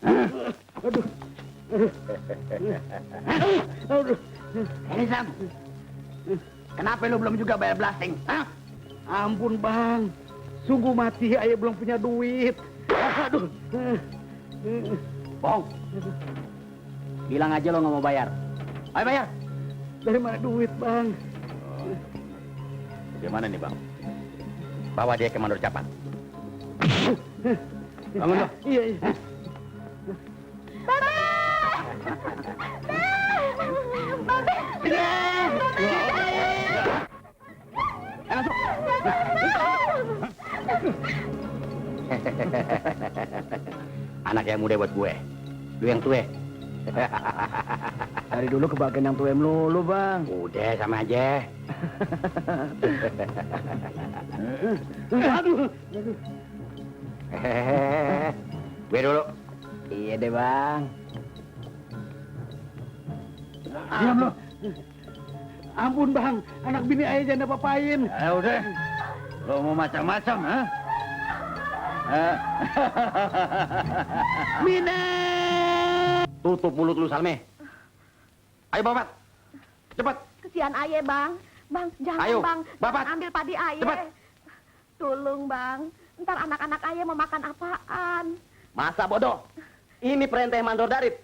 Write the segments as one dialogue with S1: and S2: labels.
S1: Aduh. Aduh.
S2: Ini Sam, kenapa lu belum juga bayar blasting? Hah?
S1: Ampun bang, sungguh mati ayah belum punya duit. Aduh.
S2: Bohong. Bilang aja lo nggak mau bayar. Ayo bayar.
S1: Dari mana duit bang?
S2: Gimana nih bang? Bawa dia ke mandor cepat. Bangun lo.
S1: Iya, iya.
S2: Masuk. Anak yang muda buat gue. Lu yang tua.
S1: Dari dulu kebagian yang tua melulu bang.
S2: Udah sama aja.
S1: Aduh.
S2: Gue dulu.
S1: Iya deh bang.
S2: Diam lo.
S1: Ampun bang, anak bini ayah jangan apa-apain.
S2: Ya udah. Lo mau macam-macam, ha?
S1: Mina!
S2: Tutup mulut lu, Salme. Ayo, Bapak. Cepat.
S3: Kesian ayah, Bang. Bang, jangan,
S2: Ayo,
S3: Bang.
S2: Bapak.
S3: Jangan ambil padi ayah.
S2: Cepat.
S3: Tolong, Bang. Ntar anak-anak ayah mau makan apaan?
S2: Masa bodoh? Ini perintah mandor Darip.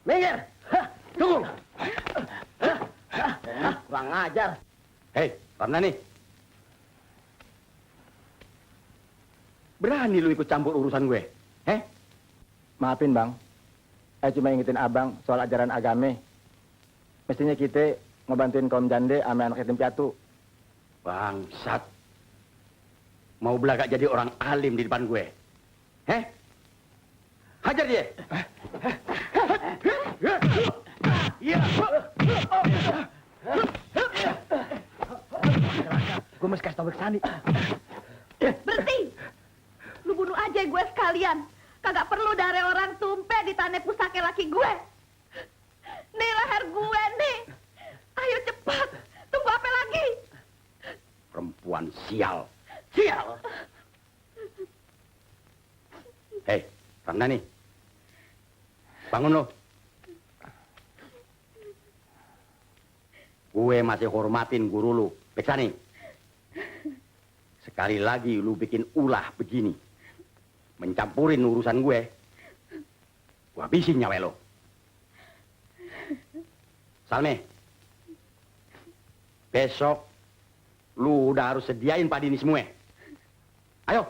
S2: Minggir. Hah, tunggu. Kurang ajar. Hei, karena nih. Berani lu ikut campur urusan gue?
S4: Maafin bang, saya cuma ingetin abang soal ajaran agame. Mestinya kita ngebantuin kaum jande sama anak yatim piatu.
S2: Bangsat. Mau belagak jadi orang alim di depan gue? Hajar dia.
S4: Gue mesti kasih tau ke Sani.
S3: Berhenti! Lu bunuh aja gue sekalian. Kagak perlu dari orang tumpe di tanah pusaka laki gue. Nih leher gue nih. Ayo cepat. Tunggu apa lagi?
S2: Perempuan sial. Sial. Hei, Ramdhani. Bangun lo. Gue masih hormatin guru lu, Peksani. Sekali lagi lu bikin ulah begini, mencampurin urusan gue habisin nyawa lo. Salme, besok lu udah harus sediain padi ini semua. Ayo.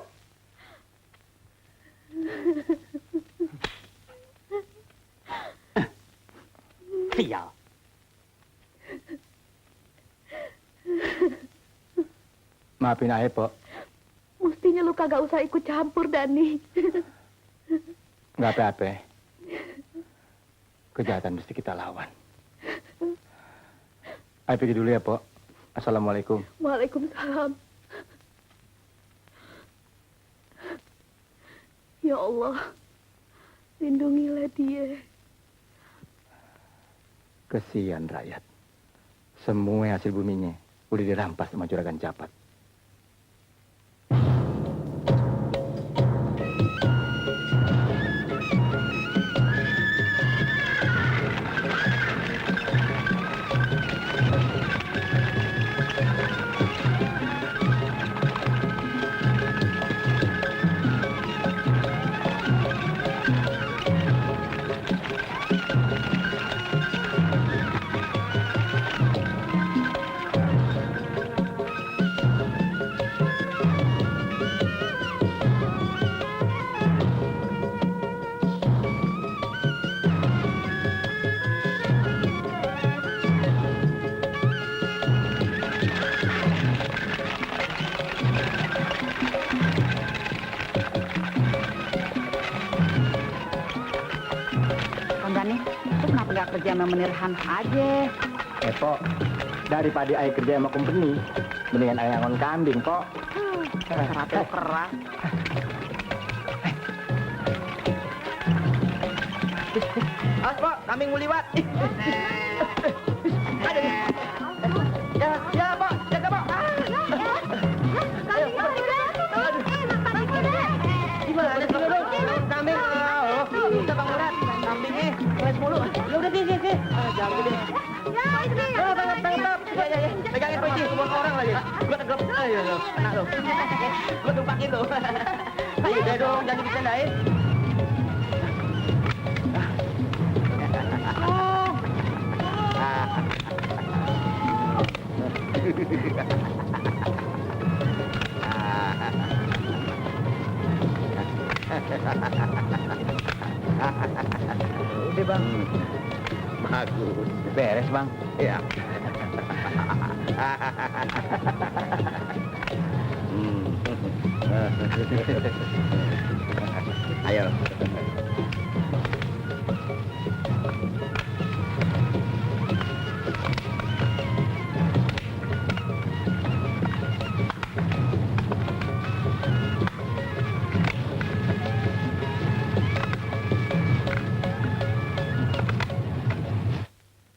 S2: Sial.
S4: Maafin ayah, Pok.
S3: Mestinya lu kagak usah ikut campur, Dani.
S4: Nggak apa-apa. Kejahatan mesti kita lawan. Ayah pergi dulu ya, Pok. Assalamualaikum.
S3: Waalaikumsalam. Ya Allah, lindungilah dia.
S4: Kesian rakyat. Semua hasil buminya udah dirampas sama juragan Capat.
S3: Kerja sama menirhan aja.
S4: Pok, daripada ayah kerja sama company, mendingan ayah ngon kambing, Pok.
S3: Keras tuh keras.
S2: Awas, Pok, kambing mau liwat. Ada nih. Ya, Pok, jaga, Pok. Gimana sih lu? Kambing. Kita
S4: ganggu deh.
S3: Ya, ini ya.
S4: Ya. Pegangin polisi, buat orang lagi. Gua tegap. Ayo lo, kena lo. Gua tumpakin lo. Ayo deh dong, jangan dicandain. Udah bang.
S2: Bagus.
S4: Beres bang.
S2: Ya. Ayo.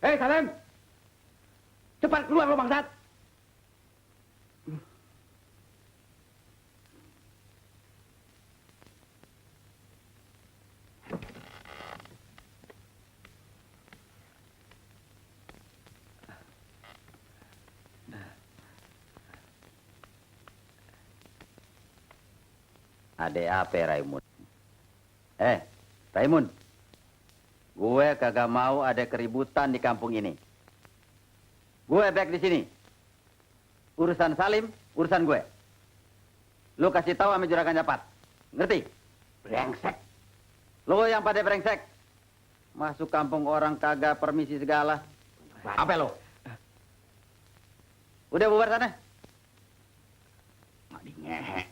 S2: Hei, Salem! Cepat keluar lo, bangsat!
S5: Ade apa Raimun? Raimun. Gue kagak mau ada keributan di kampung ini. Gue back di sini. Urusan Salim, urusan gue. Lu kasih tahu sama Juragan Japat. Ngerti?
S2: Brengsek.
S5: Lu yang pada brengsek. Masuk kampung orang kagak permisi segala.
S2: Apa lo?
S5: Udah bubar sana.
S2: Madi ngehe.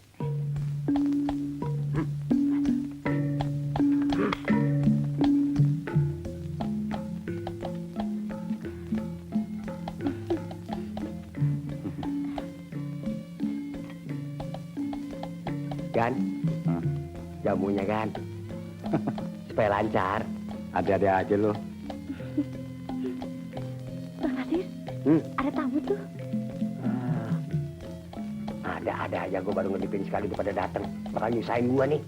S2: Gan, jamunya kan, supaya lancar.
S4: Ada-ada aja lo.
S3: Bang Nasir, ada tamu tuh.
S2: Ada aja, gue baru ngedipin sekali tuh pada datang. Bakal nyusahin gue nih.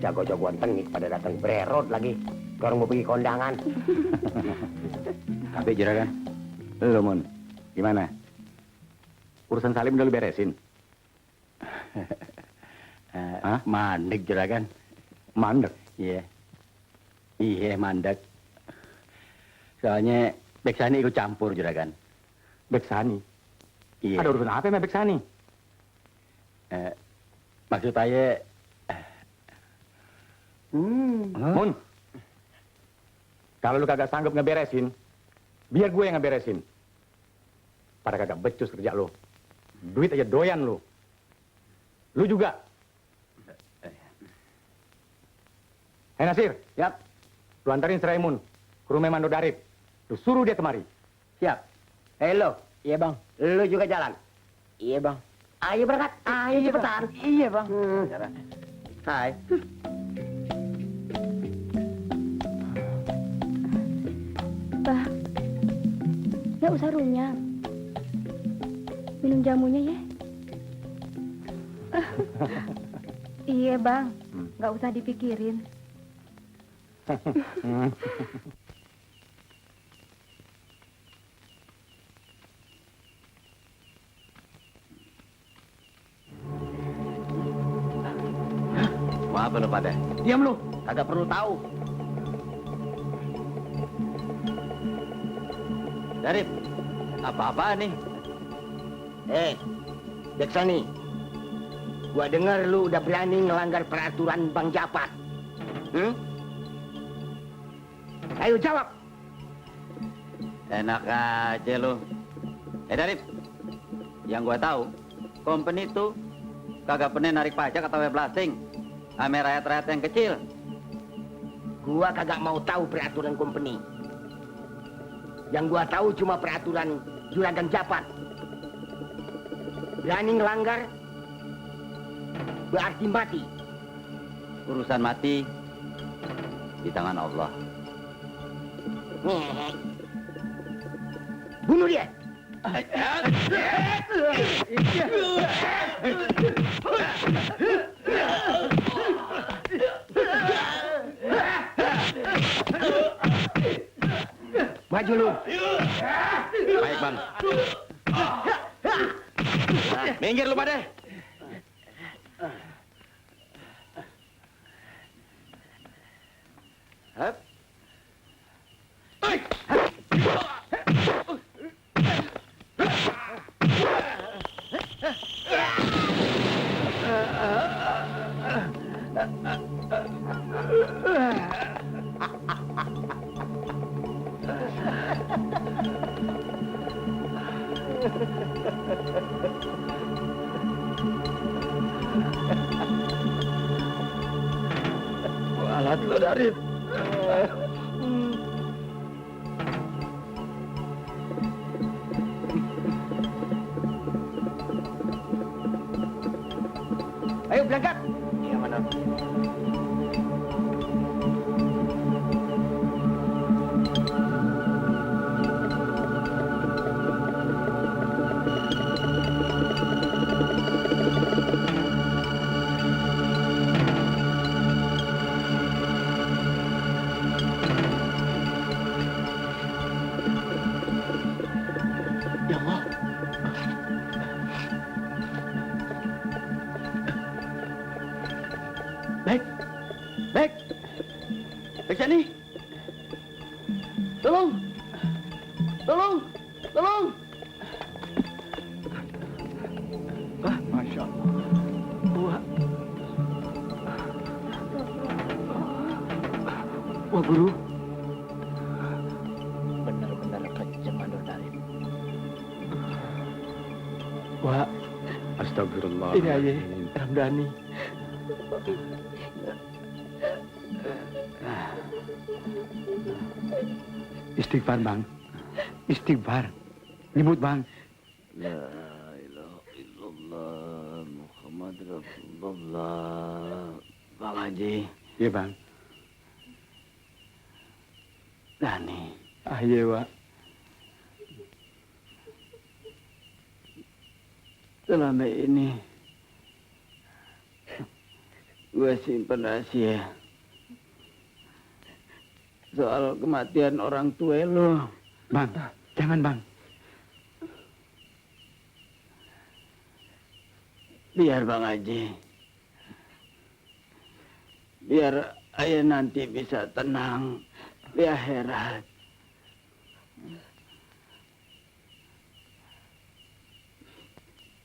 S2: Jago-jagoan tengik pada datang bererot lagi. Orang mau pergi kondangan.
S4: Tapi Juragan, lo Mun, gimana? Urusan Salim udah lu beresin?
S5: Mandek Juragan.
S4: Mandek.
S5: Iya. Iya mandek. Soalnya Beksani ikut campur Juragan.
S4: Beksani.
S5: Iya.
S4: Ada urusan apa sama Beksani?
S5: Maksud saya
S4: Mun, kalau lu kagak sanggup ngeberesin, biar gue yang ngeberesin. Pada kagak becus kerja lu. Duit aja doyan lu. Lu juga. Hei Nasir,
S5: siap.
S4: lu antarin si Raimun ke rumah Mando Darip. Lu suruh dia kemari.
S2: Siap. Hei lo,
S4: Iya bang.
S2: lo juga jalan.
S4: Iya bang.
S2: Ayo berangkat. Ayo cepetan.
S4: Iya bang.
S2: Hai.
S3: Bah, nggak usah runyam. Minum jamunya ya. Iya bang, nggak usah dipikirin.
S5: Mau apa lu pada?
S2: Diam lu. Kagak perlu tahu.
S5: Darip, apa-apaan nih?
S2: Beksani. Gua dengar lu udah berani ngelanggar peraturan Bang Japat. Ayo jawab.
S5: Enak aja lu. Darip, yang gua tahu, company itu kagak pernah narik pajak atau blasting. Ame rakyat-rakyat yang kecil.
S2: Gua kagak mau tahu peraturan company. Yang gua tahu cuma peraturan Juragan Japat. Berani ngelanggar, berarti mati.
S5: Urusan mati di tangan Allah.
S2: Bunuh dia. Maju lu.
S5: Baik, Bang. Minggir lu pada. Hap.
S2: Alat lu dari. Ayo berangkat.
S5: Iya, mana?
S2: Ya Allah. Baik. Baik. Baik sini. Tolong. Tolong. Tolong. Wah, Masya Allah. Wah. Wah, Guru. Benar-benar kejam Mandor Darip. Wah,
S4: Astagfirullah.
S2: ini aja Ramdhani.
S1: Istighfar, Bang. Istighfar. Nyebut, Bang.
S2: La ilaha illallah Muhammad Rasulullah. Bang Haji.
S1: Iya, Bang.
S2: Dani.
S1: Iya, Pak.
S2: Selama ini gue simpen rahasia soal kematian orang tua lo.
S1: Bang, jangan, Bang.
S2: Biar Bang Haji. Biar ayah nanti bisa tenang di akhirat.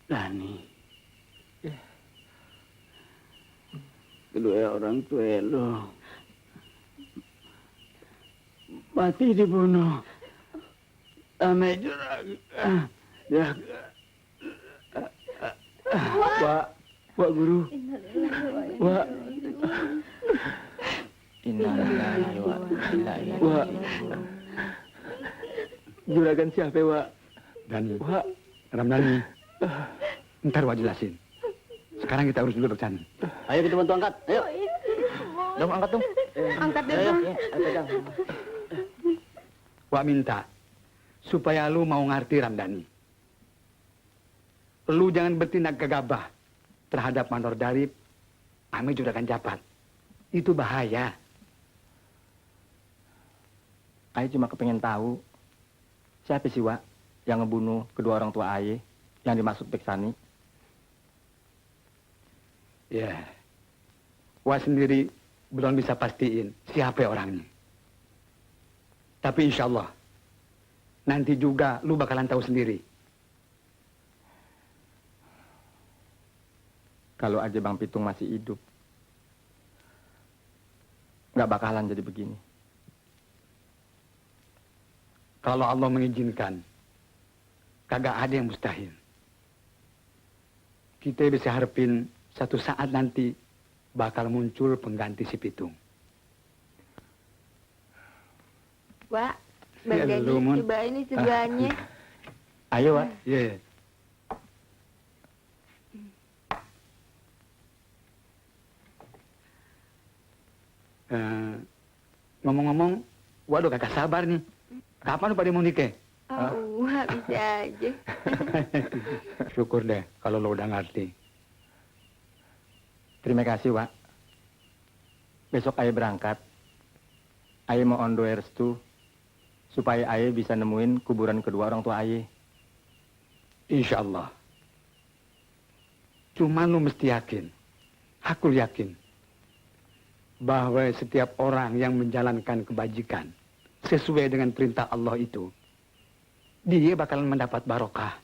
S2: Dani. Kedua orang tua lo mati dibunuh. Ame juragan. Pak Guru. Pak.
S5: Innalillahi wa inna ilaihi
S2: Wak. Juragan siapa, Wak?
S1: Dan
S2: Wak.
S1: Ramdhani. Ntar Wak jelasin. Sekarang kita urus dulu bercanda.
S2: Ayo kita bantu angkat. Ayo.
S5: Dong, angkat dong.
S3: Angkat deh,
S2: Ayo.
S3: Bang.
S2: Ayo pegang.
S1: Wak minta supaya lu mau ngerti Ramdhani. Lu jangan bertindak gegabah terhadap Mandor Darip, ame juragan Japat. Itu bahaya.
S6: Aye cuma kepengen tahu siapa sih Wak yang ngebunuh kedua orang tua Aye yang dimaksud Beksani.
S1: Ya, Wak sendiri belum bisa pastiin siapa orangnya. Tapi insya Allah nanti juga lu bakalan tahu sendiri.
S6: Kalau aja Bang Pitung masih hidup, nggak bakalan jadi begini.
S1: Kalau Allah mengizinkan, kagak ada yang mustahil. Kita bisa harapin satu saat nanti bakal muncul pengganti si Pitung.
S3: Wak,
S1: Ya,
S3: Bang Jadi
S1: lu, Mun.
S3: coba ini sebelahnya.
S6: Ayo Wak.
S1: Iya. Ngomong-ngomong, waduh kagak sabar nih. Kapan lu pada mau nikah?
S3: Oh, Wak, bisa aja.
S1: Syukur deh kalau lo udah ngerti.
S6: Terima kasih Wak. Besok Aye berangkat. Aye mau on the restu supaya ayah bisa nemuin kuburan kedua orang tua ayah.
S1: Insya Allah. Cuma lu mesti yakin, aku yakin, bahwa setiap orang yang menjalankan kebajikan sesuai dengan perintah Allah itu, dia bakalan mendapat barokah,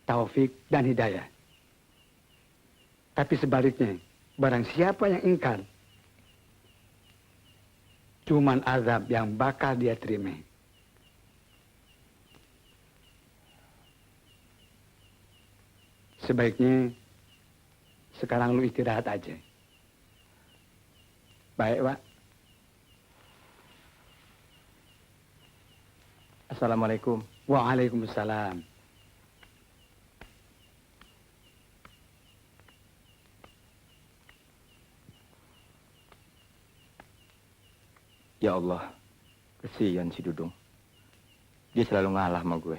S1: taufik, dan hidayah. Tapi sebaliknya, barang siapa yang ingkar, cuman azab yang bakal dia terima. Sebaiknya sekarang lu istirahat aja.
S6: Baik, Wak. Assalamualaikum.
S1: Waalaikumsalam.
S6: Ya Allah, kesian si Dudung. Dia selalu ngalah sama gue.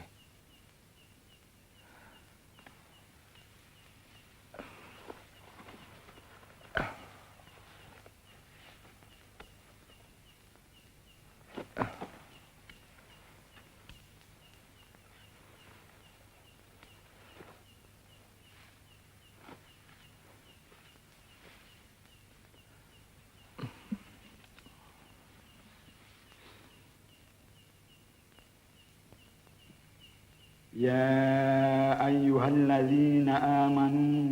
S1: يا أيها الذين آمنوا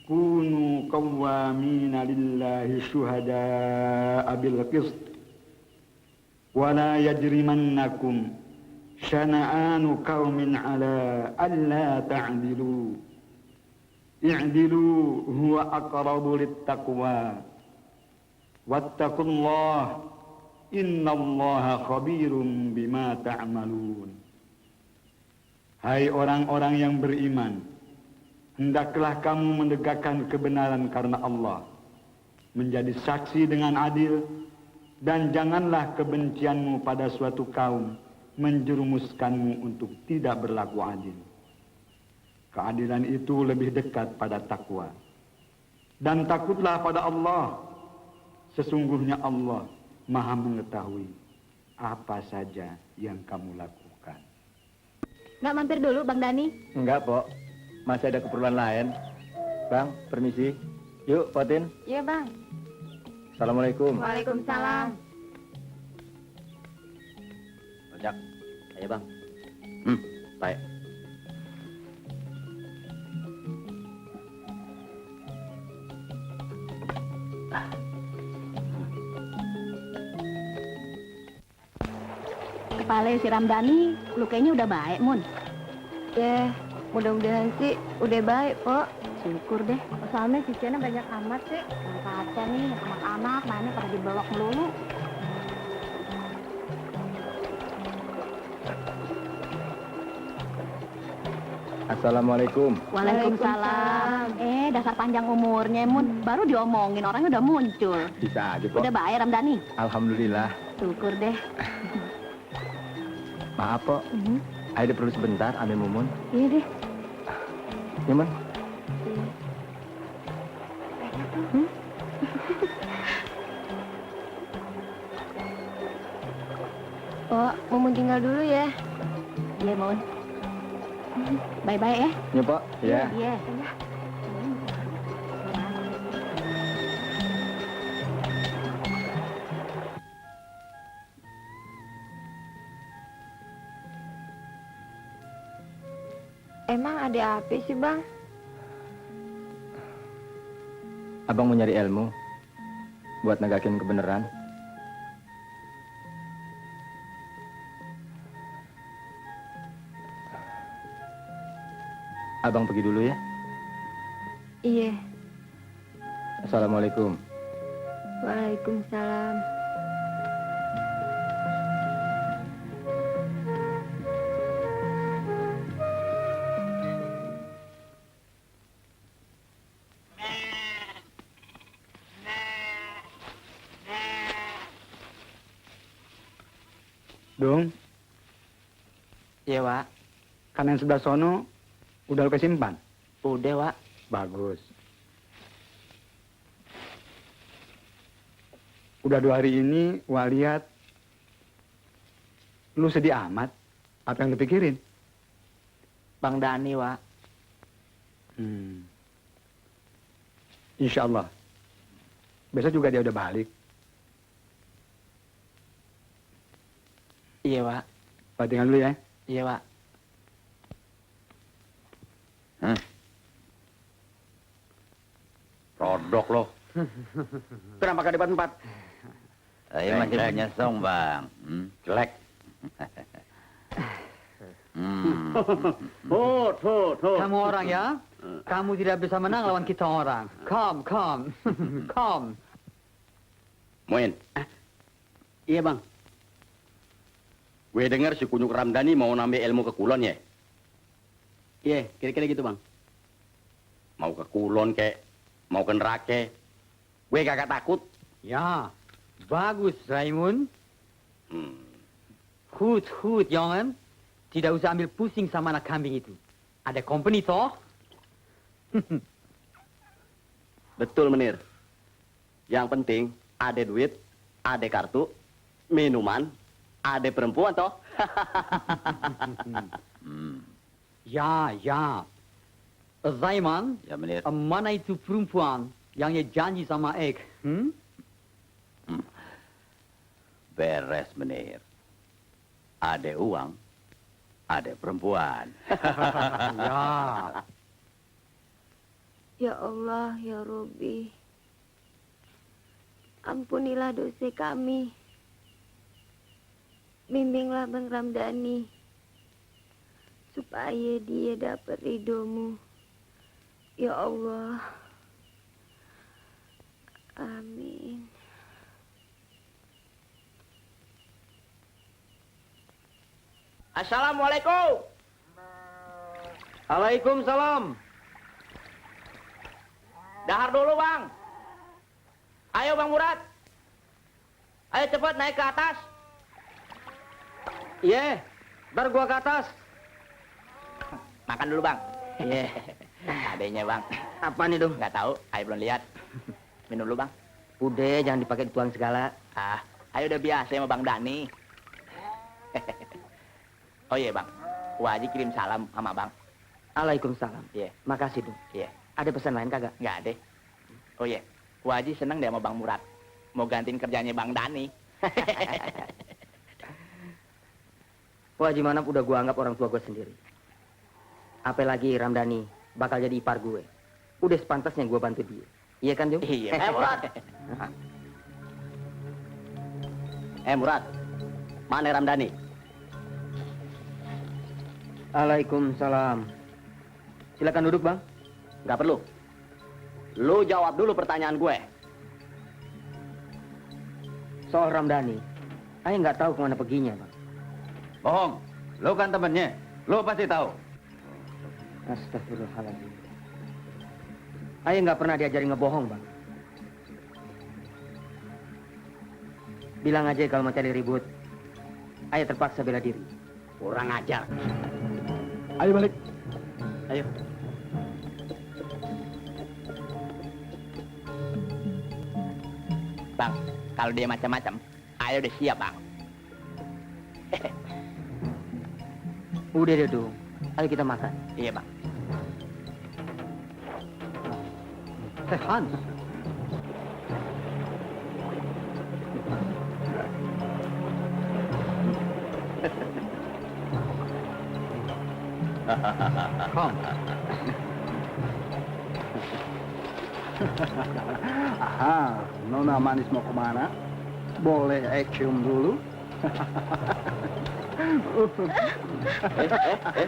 S1: كونوا قوامين لله شهداء بالقسط ولا يجرمنكم شنآن قوم على ألا تعدلوا اعدلوا هو أقرب للتقوى واتقوا الله إن الله خبير بما تعملون. Hai orang-orang yang beriman, hendaklah kamu menegakkan kebenaran karena Allah, menjadi saksi dengan adil, dan janganlah kebencianmu pada suatu kaum menjerumuskanmu untuk tidak berlaku adil. Keadilan itu lebih dekat pada takwa. Dan takutlah pada Allah, sesungguhnya Allah Maha mengetahui apa saja yang kamu lakukan.
S3: Nggak mampir dulu, Bang Dani?
S6: Enggak, Pok. Masih ada keperluan lain. Bang, permisi. Yuk, Potin.
S3: Iya, Bang.
S6: Assalamualaikum.
S3: Waalaikumsalam.
S5: Ojak, ayo bang. Baik.
S3: Kepala si Ramdhani lukanya udah baik, Mun. Ya, mudah-mudahan sih udah baik, Pok. Syukur deh. Soalnya ciciannya banyak amat sih. Yang kaca nih, anak-anak mainnya pada dibelok melulu.
S6: Assalamualaikum.
S3: Waalaikumsalam. Dasar panjang umurnya, Mun. Baru diomongin, orangnya udah muncul.
S6: Bisa aja, Pok.
S3: Udah baik, Ramdhani?
S6: Alhamdulillah.
S3: Syukur deh.
S6: Maaf, Pok. Aida perlu sebentar, Ame Mumun.
S3: Iya deh.
S6: Ya, Man.
S3: Pok, Mumun tinggal dulu ya. Iya, Mun. Bye-bye ya.
S6: Ya, Pok. Ya.
S3: Iya.
S7: Emang ada apa sih, Bang?
S6: Abang mau nyari ilmu buat negakin kebenaran. Abang pergi dulu ya.
S7: Iya.
S6: Assalamualaikum.
S7: Waalaikumsalam.
S1: Dung,
S2: Iya, Wak.
S1: kan yang sebelah sono udah lu kesimpan?
S2: Udah, Wak.
S1: Bagus. Udah 2 hari ini, Wak lihat Lu sedih amat? Apa yang lu pikirin?
S6: Bang Dani, Wak.
S1: Insya Allah. Besok juga dia udah balik.
S6: Iya, Wak.
S1: Pak tinggal dulu ya.
S6: Iya, Wak.
S5: Rodok lo.
S2: Kenapa gak depan 4?
S5: Saya masih punya song, Bang. Jelek.
S1: Kamu orang ya? Kamu tidak bisa menang lawan kita orang. Come. Come.
S2: Moin. Iya bang. Gue dengar si Kunyuk Ramdhani mau nambah ilmu ke Kulon ya? Iya, kira-kira gitu bang. Mau ke Kulon kek, mau ke neraka. Gue kagak takut.
S1: Ya, bagus Raimund. Hut, jangan. Tidak usah ambil pusing sama anak kambing itu. Ada company toh?
S2: Betul menir. Yang penting ada duit, ada kartu, minuman, ada perempuan toh.
S1: Ya. Zaiman,
S5: Ya, Menir.
S1: mana itu perempuan yang dia janji sama Ek?
S5: Beres, Menir. Ada uang, ada perempuan.
S1: Ya.
S7: Ya Allah, ya Robi. Ampunilah dosa kami. Bimbinglah Bang Ramdhani. Supaya dia dapat ridhomu. Ya Allah. Amin.
S2: Assalamualaikum.
S6: Waalaikumsalam.
S2: Dahar dulu bang. Ayo bang Murad. Ayo cepat naik ke atas.
S6: Iya, ntar gua ke atas.
S2: Makan dulu bang. Iya. Adanya bang.
S6: Apa nih, Dong?
S2: Nggak tahu. Ayo belum lihat. Minum dulu bang.
S6: Udah, jangan dipakai dituang segala.
S2: Ayo udah biasa sama bang Dani. Oh iya bang. Wajib kirim salam sama bang.
S6: Waalaikumsalam.
S2: Iya.
S6: Makasih, Dong.
S2: Iya.
S6: Ada pesan lain kagak?
S2: Nggak ada. Oh iya. Wajib seneng deh sama bang Murad. Mau gantiin kerjanya bang Dani.
S6: Wah, gimana udah gua anggap orang tua gua sendiri. Apalagi Ramdhani bakal jadi ipar gue. Udah sepantasnya gua bantu dia. Iya kan, Jung?
S2: Iya. Murad. Murad. Mana Ramdhani?
S6: Waalaikumsalam. Silakan duduk, Bang.
S2: Nggak perlu. Lu jawab dulu pertanyaan gue.
S6: Soal Ramdhani, saya nggak tahu kemana perginya, Bang.
S5: Bohong. Lo kan temennya. Lo pasti tahu.
S6: Astagfirullahaladzim. Ayah nggak pernah diajari ngebohong, Bang. Bilang aja kalau mau cari ribut. Ayah terpaksa bela diri.
S2: Kurang ajar.
S1: Ayo balik.
S2: Ayo. Bang, kalau dia macam-macam, ayo udah siap, Bang.
S6: Udah deh, Dung. Ayo kita makan.
S2: Iya, Bang.
S1: Hans. Come.
S8: Aha, Nona Manis mau kemana? Boleh cium dulu?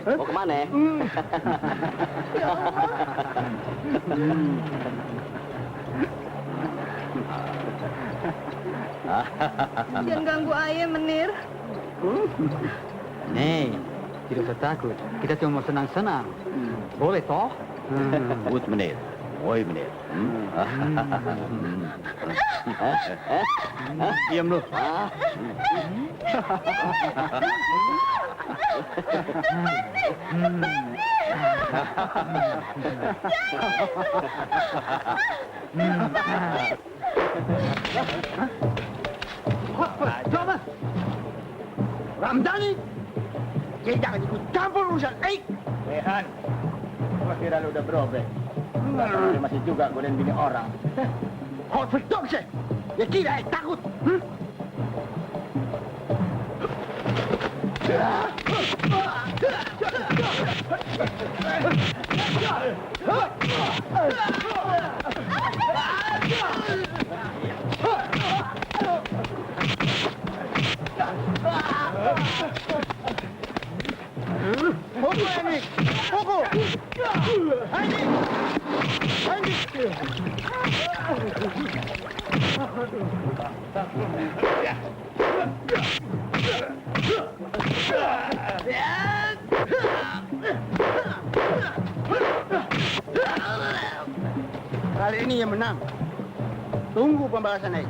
S2: Mau kemana ya?
S3: Jangan ganggu ayah, Menir.
S1: Nih, tidak usah takut. Kita cuma mau senang-senang. Boleh toh?
S5: Good, Menir. Oi, Menir.
S1: Diam lu.
S8: Ramdhani, dia jangan ikut campur urusan Eik.
S4: Han, gua kira lu udah berobek. Masih juga godain bini orang.
S8: Kau verdok sih. Ya kira Eik takut. Pukul ini, pukul. Ini. Kali ini yang menang. Tunggu pembalasan Eik.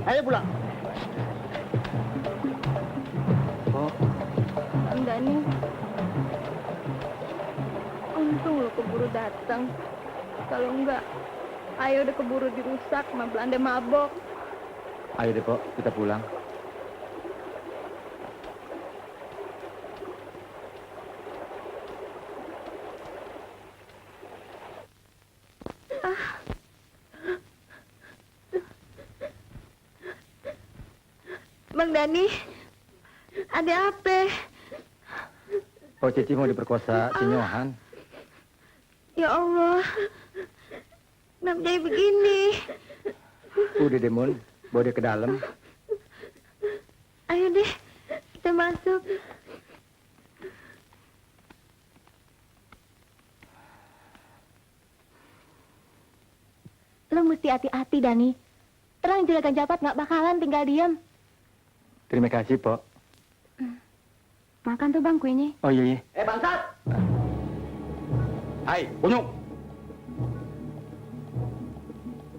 S8: Ayo pulang.
S3: Ramdhani, untung lo keburu datang. Kalau enggak, ayo udah keburu dirusak sama Belanda mabok.
S4: Ayo deh, Pok, kita pulang.
S3: Bang Dani, ada apa?
S4: Pok Cici mau diperkosa si Nyohan.
S3: Ya Allah, kenapa jadi begini?
S4: Udah deh, Mun. Bawa dia ke dalam.
S3: Ayo deh, kita masuk. Lo mesti hati-hati, Dani. Orang juragan Japat nggak bakalan tinggal diam.
S4: Terima kasih, Pok.
S3: Makan tuh bang kuenya.
S4: Oh iya, iya.
S2: Bangsat! Hai, Kunyuk!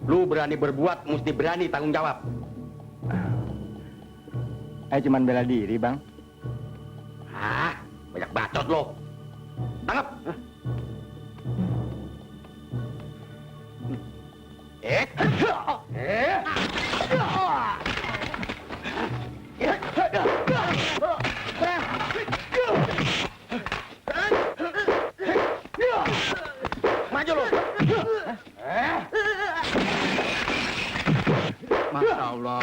S2: Lu berani berbuat, mesti berani tanggung jawab.
S4: Ayo cuman bela diri, Bang.
S2: Hah? Banyak bacot lo. Tangkap! Maju lo! Masya Allah,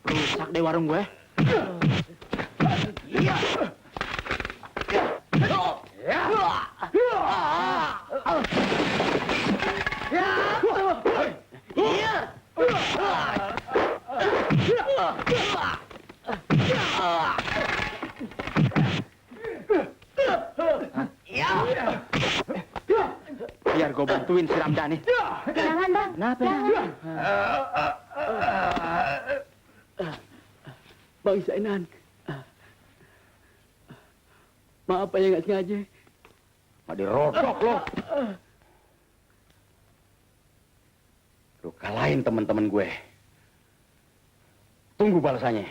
S2: rusak deh warung gue. Biar gue bantuin si Ramdhani.
S3: Jangan bang.
S2: Kenapa?
S3: Jangan.
S2: Bang Zainan. Maaf ya nggak sengaja. Mau dirodok lo. Lu kalahin teman-teman gue. Tunggu balasannya.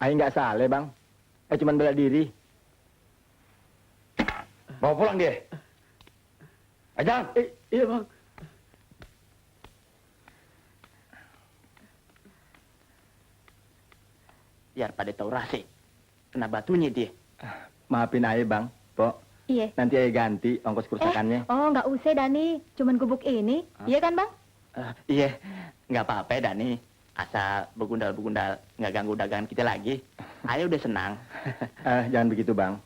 S4: Ayo nggak salah, Bang. Ayo cuman bela diri.
S2: Bawa pulang dia. Ajang. Iya bang. Biar pada tahu rasa. Kena batunya dia.
S4: Maafin aja, Bang. Pok,
S3: Iya.
S4: nanti ayo ganti ongkos kerusakannya.
S3: Oh nggak usah Dani. Cuman gubuk ini. Iya kan bang?
S2: Iya, nggak apa-apa Dani. Asal begundal-begundal nggak ganggu dagangan kita lagi. Ayo udah senang.
S4: Jangan begitu, Bang.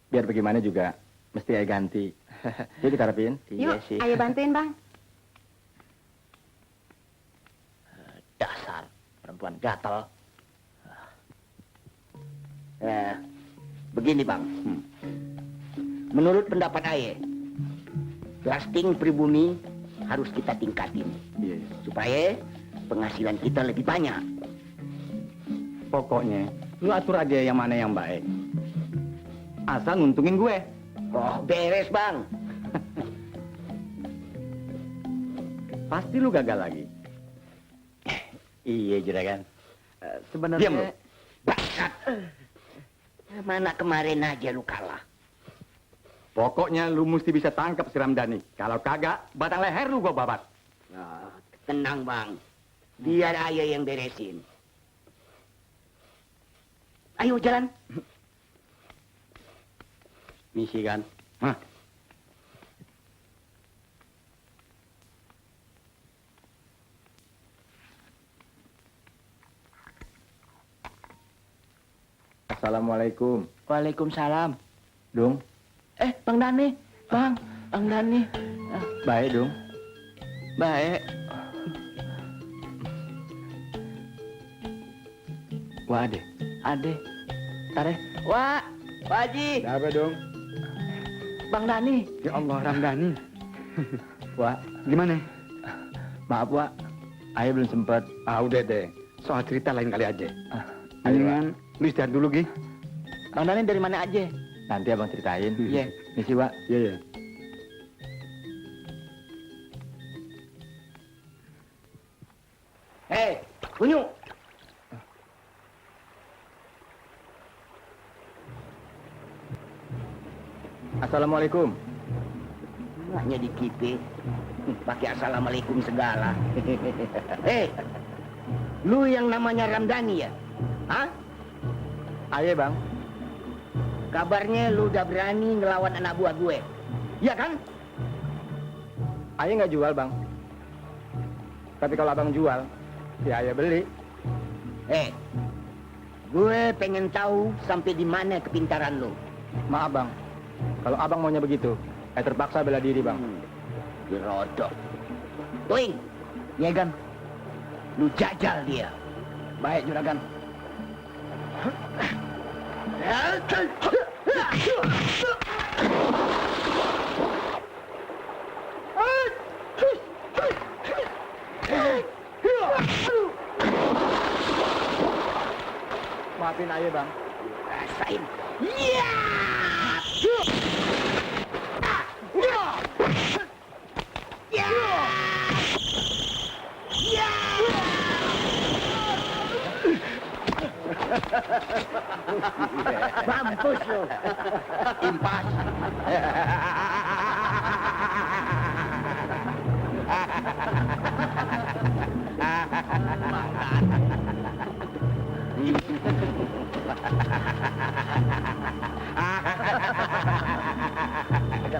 S4: Biar bagaimana juga, mesti ayo ganti. Jadi Karapin.
S2: Iya
S3: Yuk,
S2: sih.
S3: ayo bantuin bang.
S2: Dasar perempuan gatal. Begini bang. Menurut pendapat Aye, lasting pribumi harus kita tingkatin.
S4: Iya.
S2: Supaya penghasilan kita lebih banyak.
S4: Pokoknya, lu atur aja yang mana yang baik. Asal nguntungin gue.
S2: Oh, beres bang.
S4: Pasti lu gagal lagi.
S2: Iya juragan.
S4: Sebenarnya...
S2: Diam lu. Bakat. Mana kemarin aja lu kalah.
S4: Pokoknya lu mesti bisa tangkap si Ramdhani. Kalau kagak, batang leher lu gua babat.
S2: Tenang bang. Biar Ayah yang beresin.
S6: Ayo jalan.
S2: Misi kan?
S4: Hah? Assalamualaikum.
S6: Waalaikumsalam.
S4: Dong,
S6: Bang Dani. Bang Dani.
S4: baik dong.
S6: Baik.
S4: Wah, Ade.
S6: Ade. Tare. Wah, Pak Haji.
S1: Apa dong?
S6: Bang Dani.
S1: Ya Allah, Ramdhani.
S4: Wah,
S1: Gimana?
S4: maaf, Wak. Ayah belum sempat.
S1: Udah deh. Soal cerita lain kali aja.
S4: Ayo,
S1: Mendingan lu istirahat dulu, Gi.
S6: Bang Dani dari mana aja?
S4: Nanti abang ceritain.
S6: Iya.
S4: Misi, Wak.
S1: Iya, iya.
S6: Bunyu.
S4: Assalamualaikum.
S6: Hanya dikipit. Pakai assalamualaikum segala. Lu yang namanya Ramdhani ya? Hah?
S4: Ayah, Bang.
S6: Kabarnya lu udah berani ngelawan anak buah gue. Iya kan?
S4: Ayah nggak jual, Bang. Tapi kalau abang jual, ya ayah beli.
S6: Gue pengen tahu sampai di mana kepintaran lu.
S4: Maaf, Bang. Kalau abang maunya begitu, saya terpaksa bela diri, Bang.
S6: Dirodok. Tuing, ya kan? Lu jajal dia.
S4: Baik, Juragan. Maafin ayah, Bang.
S6: Rasain. Iya. Mampus lu.
S2: Impas.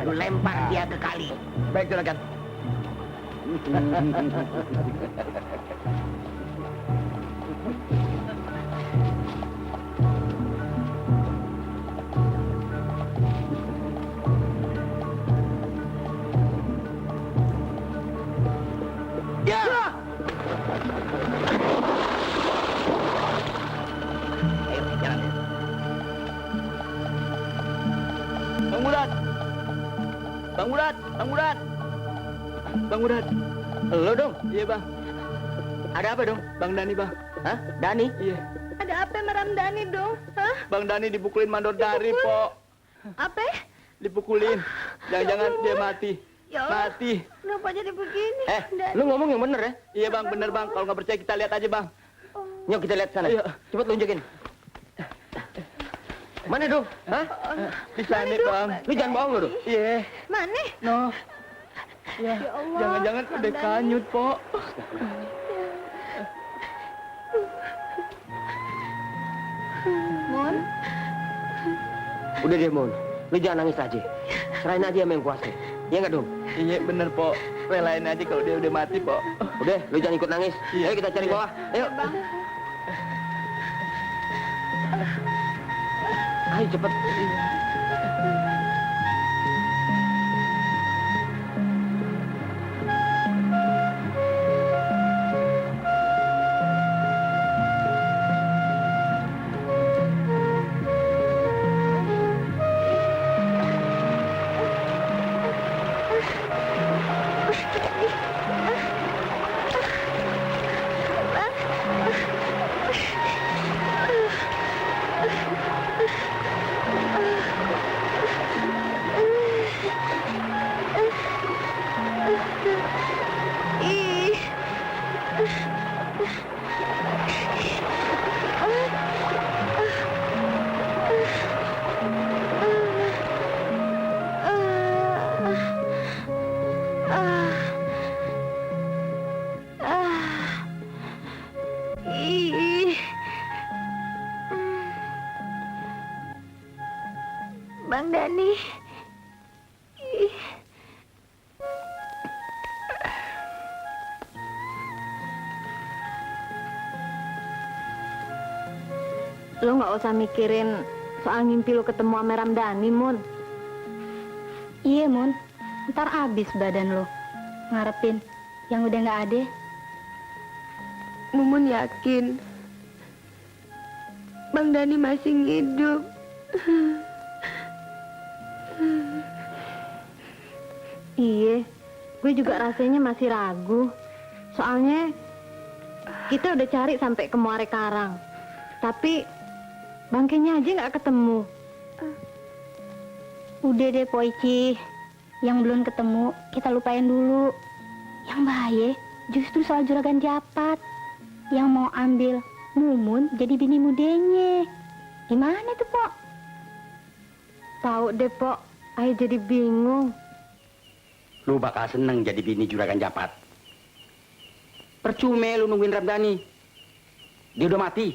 S6: Lu lempar dia ke kali.
S4: Baik, Juragan.
S6: Ayo, jalan.
S2: Bang Murad. Bang Murad, Bang Murad. Bang Murad.
S6: Lo dong.
S2: Iya, Bang.
S6: Ada apa dong?
S2: Bang Dani, Bang.
S6: Hah? Dani?
S2: Iya.
S3: Ada apa sama Ramdhani dong? Hah?
S2: Bang Dani dipukulin mandor dari, Po.
S3: Apa?
S2: Dipukulin. Jangan-jangan dia mati.
S3: Ya Allah.
S2: Mati.
S3: Kenapa jadi begini? Dani?
S6: Lu ngomong yang bener ya?
S2: Iya, Bang, bener, Bang. Kalau nggak percaya kita lihat aja, Bang.
S6: Nyok kita lihat sana.
S2: Iya.
S6: Cepet tunjukin. Mana dong? Hah?
S2: Di sana, Bang.
S6: Lu jangan bohong lu dong.
S2: Iya.
S3: Mana?
S2: No.
S3: Ya Allah.
S2: Jangan-jangan udah
S3: Ramdhani.
S2: kanyut, Po.
S3: Mon,
S6: Udah deh, Mon. Lu jangan nangis aja. Serahin aja sama yang kuasa. Iya nggak dong?
S2: Iya, bener, Po. Relain aja kalau dia udah mati, Po.
S6: Udah, lu jangan ikut nangis.
S2: Iya.
S6: Ayo kita cari bawah. Ayo.
S3: Bang.
S6: Ayo cepet.
S7: Bang Dani. Ih. Lo nggak usah mikirin soal ngimpi lo ketemu sama Ramdhani, Mun. Iya, Mun. Ntar abis badan lo. Ngarepin yang udah nggak ada. Mumun yakin Bang Dani masih hidup. Iya, gue juga rasanya masih ragu. Soalnya kita udah cari sampai ke Muara Karang, tapi bangkainya aja nggak ketemu. Udah deh, Poici. Yang belum ketemu, kita lupain dulu. Yang bahaya justru soal juragan Japat. Yang mau ambil Mumun jadi bini mudanya. Gimana tuh, Pok? Tahu deh, Pok. Ayo jadi bingung.
S2: Lu bakal seneng jadi bini juragan Japat. Percuma lu nungguin Ramdhani. Dia udah mati.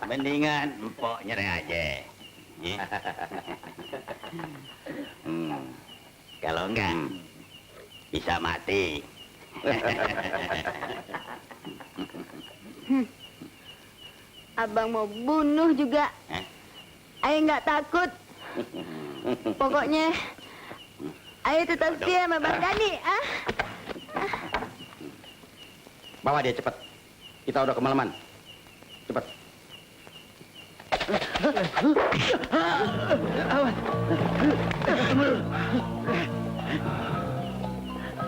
S5: Mendingan empok nyerah aja. Kalau enggak, bisa mati.
S7: Abang mau bunuh juga. Ayo nggak takut. Pokoknya ayo tetap setia sama Bang Dani, ah.
S2: Bawa dia cepet. Kita udah kemalaman. Cepet.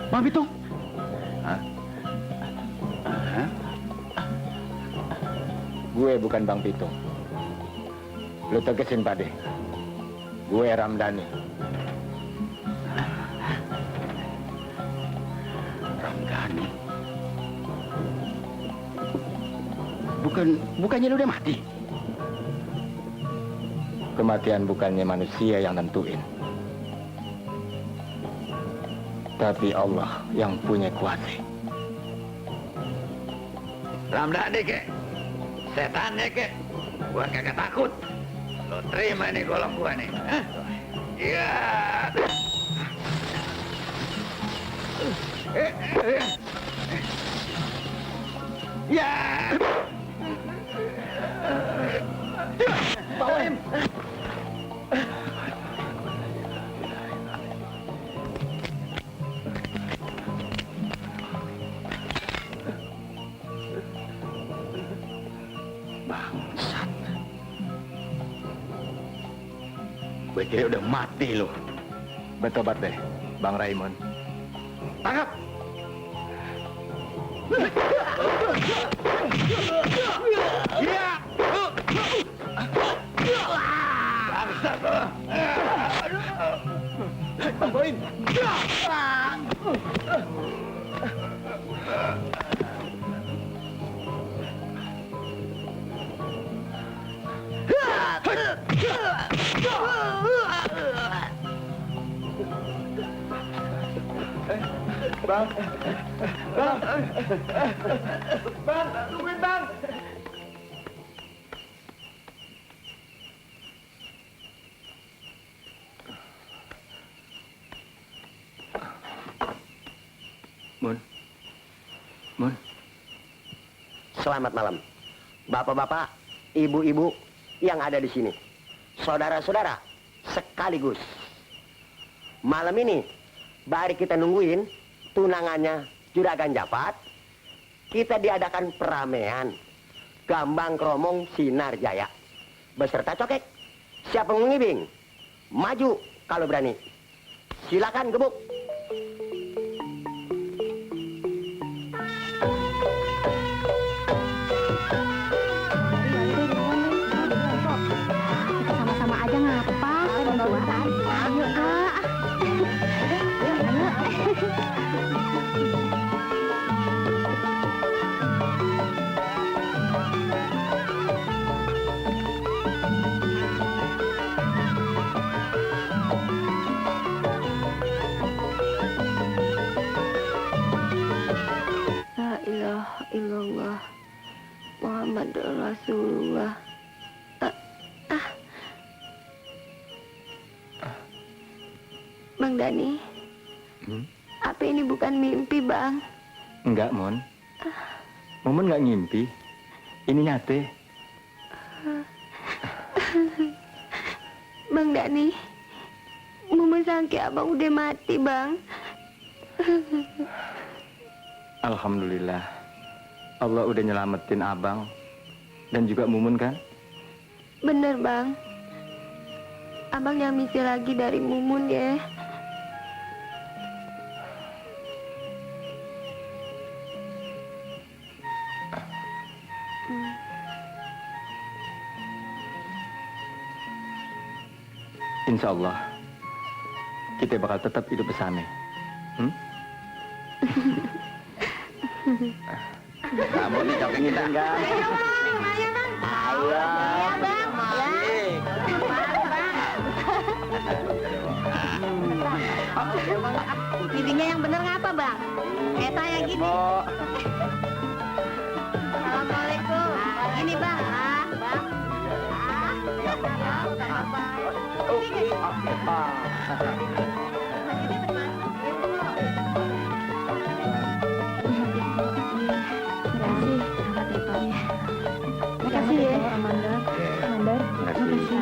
S4: Bang Pitung. Gue bukan Bang Pitung. Lu tegesin, Pak De. Gue Ramdhani.
S2: Ramdhani? Bukannya lu udah mati?
S4: Kematian bukannya manusia yang nentuin. Tapi Allah yang punya kuasa.
S5: Ramdhani kek, setannya kek, gua kagak takut. Lo terima nih golong gua nih. Hah? Iya. Ya.
S2: Bawain. Bangsat. Gue kira udah mati lo.
S4: Bertobat deh, Bang Raimon.
S2: Tangkap.
S5: Iya. Bangsat lo.
S4: Bang Boim. Bang, tungguin Bang. Mun.
S9: Selamat malam, bapak-bapak, ibu-ibu yang ada di sini, saudara-saudara sekaligus. Malam ini, bari kita nungguin tunangannya Juragan Japat. Kita diadakan peramean Gambang Kromong Sinar Jaya beserta cokek. Siapa mengibing? Maju kalau berani. Silakan gebuk.
S7: Sama-sama aja ngapa? Bantuan. Ayo, ah. La ilaha illallah Muhammad Rasulullah. Dani. Apa ini bukan mimpi, Bang?
S4: Enggak, Mon. Mumun nggak ngimpi. Ini nyate.
S7: Bang Dani, Mumun sangka abang udah mati, Bang.
S4: Alhamdulillah. Allah udah nyelamatin abang. Dan juga Mumun kan?
S7: Bener, Bang. Abang jangan misi lagi dari Mumun ya.
S4: Insya Allah, kita bakal tetap hidup bersama.
S2: Kamu nih cokin kita enggak? Ayo.
S3: Pilihnya yang bener ngapa, Bang? Kayak saya gini. Assalamualaikum. Ini, Bang. Bang.
S7: Makasih ya. Amandar. Makasih.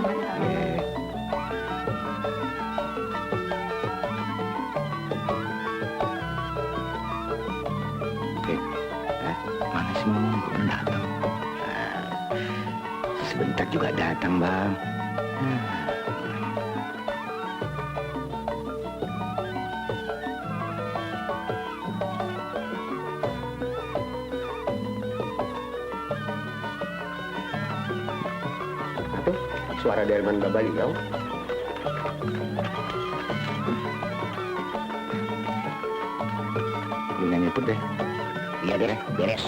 S9: Mana si Mumun kok belum datang? Sebentar juga datang, Bang. Aduh, suara delman Babaliau. Lu nyanyi put deh. Iya deh, beres.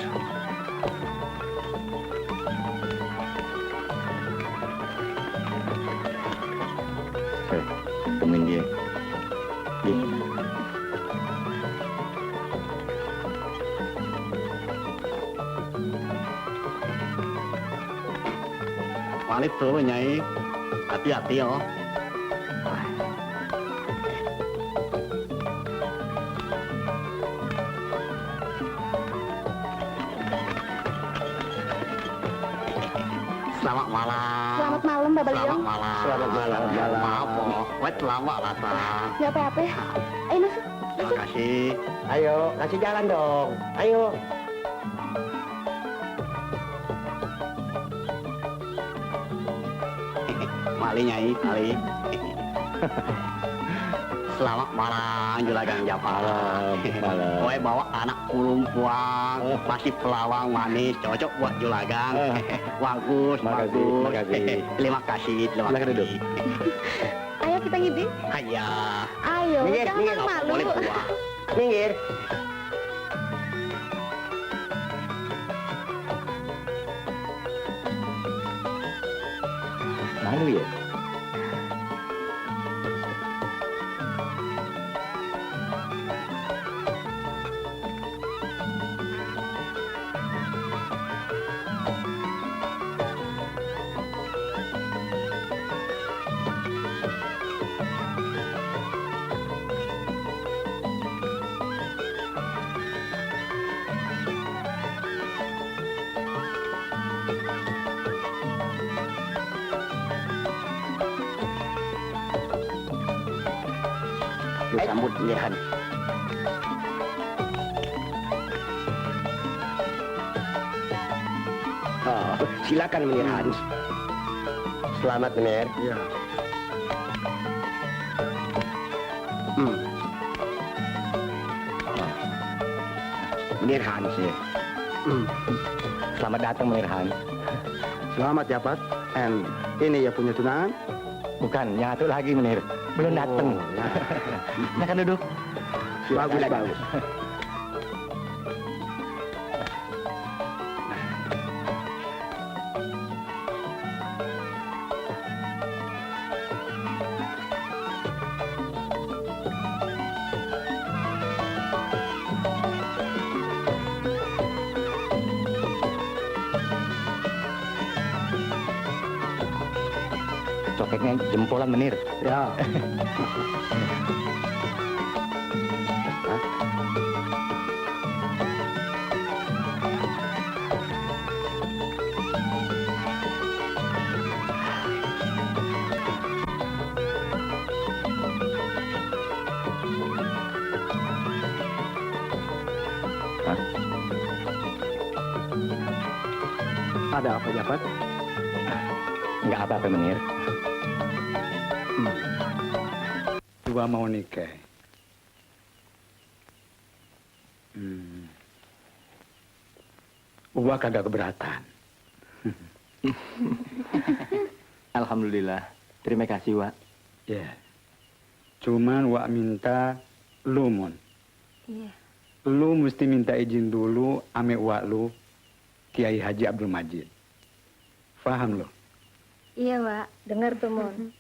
S9: Temuin dia.
S2: Walip tuh, Nyai. Hati-hati, oh. Selamat malam.
S7: Selamat malam, Bapak
S2: Selamat
S7: Liong.
S2: malam.
S9: Selamat malam.
S2: Maaf, oh. Wait, lama lah, ta.
S7: Gak apa-apa. Ayo masuk.
S2: Terima kasih.
S9: Ayo, kasih jalan dong. Ayo.
S2: Mali, Nyai, mali. Selamat malam, Juragan Japar.
S9: Malam.
S2: Kowe bawa anak kulumpuang, masih pelawang manis, cocok buat Juragan. Bagus,
S9: Makasih,
S2: bagus.
S9: makasih.
S2: Terima kasih, terima
S9: Silakan duduk.
S2: kasih.
S7: Ayo kita ngibing.
S2: Haya.
S7: Ayo,
S9: Minggir,
S7: jangan
S9: minggir.
S7: malu.
S2: Boleh tua.
S9: Minggir.
S4: Malu ya?
S9: Lu sambut pilihan. Oh, silakan Menir Hans. Selamat Menir.
S8: Iya.
S9: Menir Hans ya.
S4: Selamat datang, Menir Han.
S8: Selamat ya, Pat. And ini ya punya tunangan.
S4: Bukan, nyatu lagi, Menir. Belum datang.
S8: Oh, ya.
S4: Silakan duduk.
S9: Bagus, bagus.
S4: Cokeknya jempolan, Menir.
S8: Ya. Ada apa, Japat?
S4: Nggak apa-apa, Menir.
S1: Gua mau nikah. Gua kagak keberatan.
S4: Alhamdulillah. Terima kasih, Wak.
S1: Ya. Cuman Wak minta lu, Mon.
S3: Iya.
S1: Lu mesti minta izin dulu ame Wak lu, Kiai Haji Abdul Majid. Faham lu?
S3: Iya, Wak. Dengar tuh, Mon.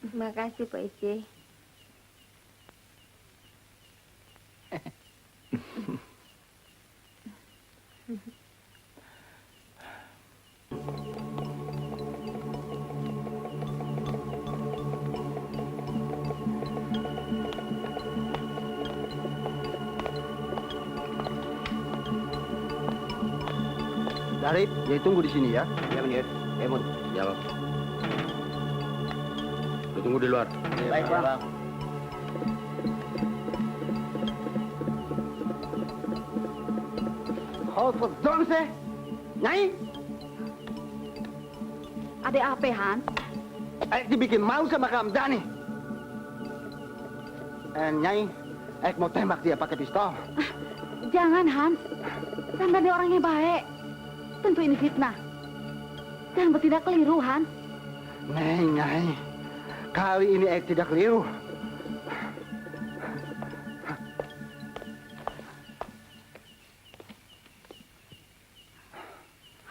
S3: Terima kasih, Pak Ici.
S8: Darip, ya tunggu di sini ya.
S2: Ya, Menir. Mun. Ya, Bang. Lu tunggu di luar.
S5: Baik, Bang.
S8: Apa dong sih? Nyai,
S3: Ada apa, Han?
S8: dibikin mau sama Ramdhani. Nyai, mau tembak dia pakai pistol.
S3: Jangan, Han. Ramdhani orangnya baik. Tentu ini fitnah. Jangan bertindak keliru, Han.
S8: Nyai, kali ini tidak keliru.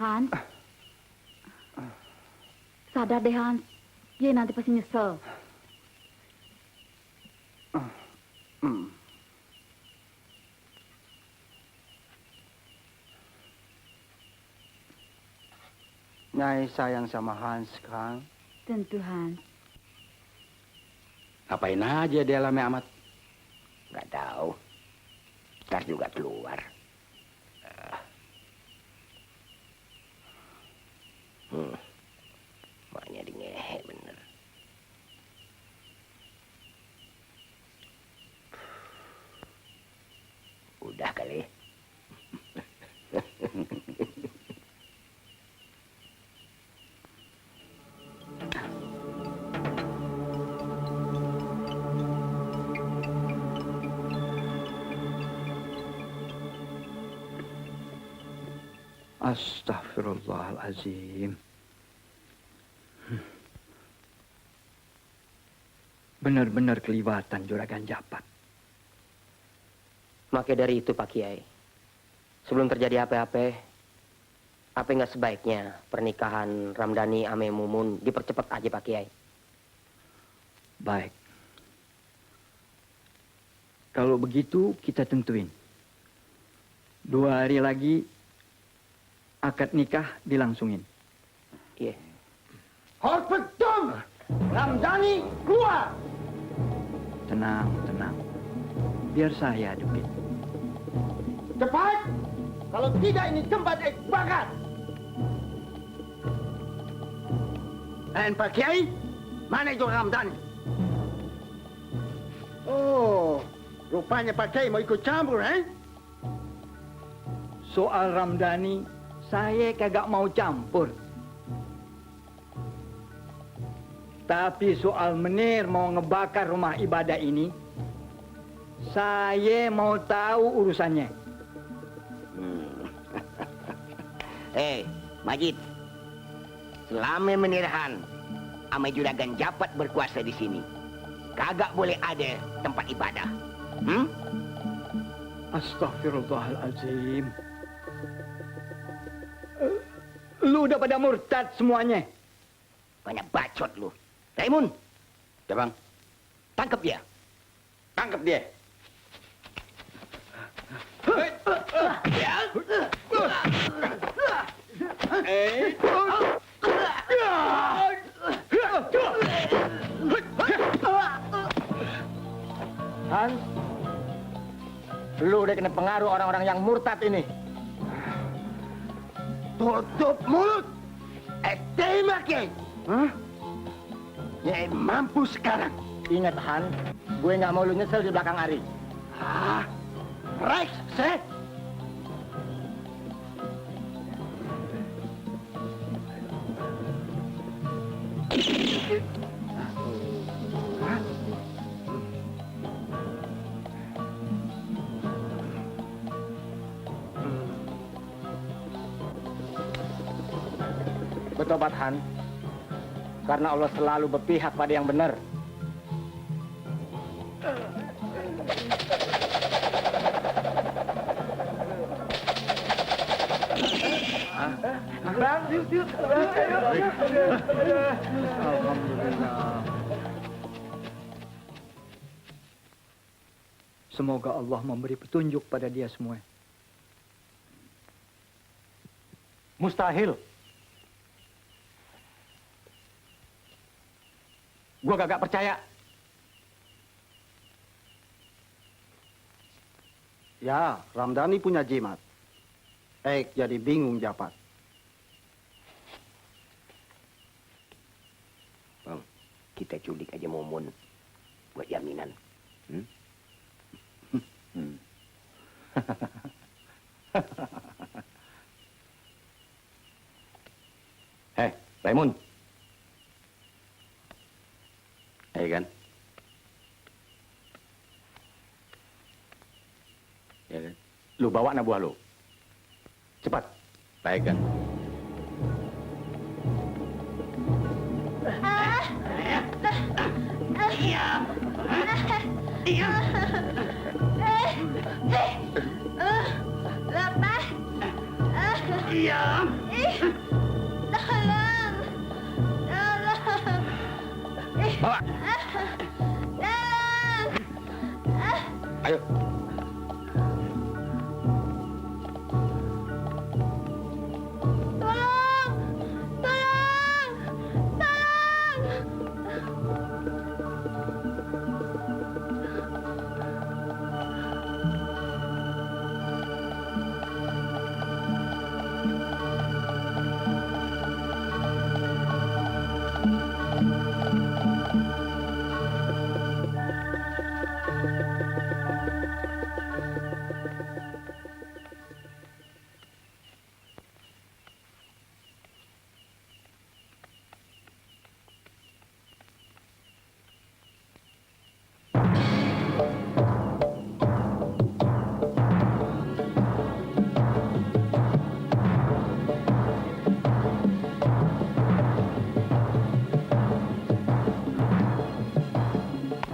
S3: Han. Sadar deh, Han. Dia nanti pasti nyesel.
S8: Nyai sayang sama Hans kan?
S3: Tentu, Han.
S2: Ngapain aja dia lame amat? Nggak tahu. Ntar juga keluar. Maknya di ngehe bener. Udah kali.
S1: Astaghfirullahalazim. Benar-benar kelibatan Juragan Japat.
S6: Maka dari itu, Pak Kiai, sebelum terjadi apa-apa nggak sebaiknya pernikahan Ramdhani ame Mumun dipercepat aja, Pak Kiai?
S1: Baik. Kalau begitu kita tentuin. 2 hari lagi akad nikah dilangsungin.
S6: Iya.
S8: Horpetum! Ramdhani, keluar!
S1: Tenang, tenang. Biar saya hadapin.
S8: Cepat! Kalau tidak ini tempat bakar! Pak Kiai, mana itu Ramdhani? Oh, rupanya Pak Kiai mau ikut campur,
S1: Soal Ramdhani, saya kagak mau campur. Tapi soal Menir mau ngebakar rumah ibadah ini, saya mau tahu urusannya.
S2: Majid. Selama Menirhan sama Juragan Japat berkuasa di sini, kagak boleh ada tempat ibadah.
S1: Astaghfirullahalazim. Lu udah pada murtad semuanya.
S2: Banyak bacot lu. Raimun. Ya, Bang. Tangkap dia. Tangkap dia.
S4: Hans, lu udah kena pengaruh orang-orang yang murtad ini.
S8: Tutup mulut! Tembak, ya! Ya, mampus sekarang.
S4: Ingat, Han, gue nggak mau lu nyesel di belakang hari.
S2: Rex, set.
S4: Bertobat Han, karena Allah selalu berpihak pada yang benar.
S10: Semoga Allah memberi petunjuk pada dia semua.
S4: Mustahil. Gua kagak percaya.
S8: Ya, Ramdhani punya jimat. Jadi bingung Japat.
S2: Bang, kita culik aja Mumun buat jaminan.
S4: Raymond.
S2: Kan? Ya kan?
S4: Lu bawa anak buah lu. Cepat.
S2: Baik kan?
S3: Lepas.
S2: Iya.
S3: Tolong.
S2: Bawa. Ayo.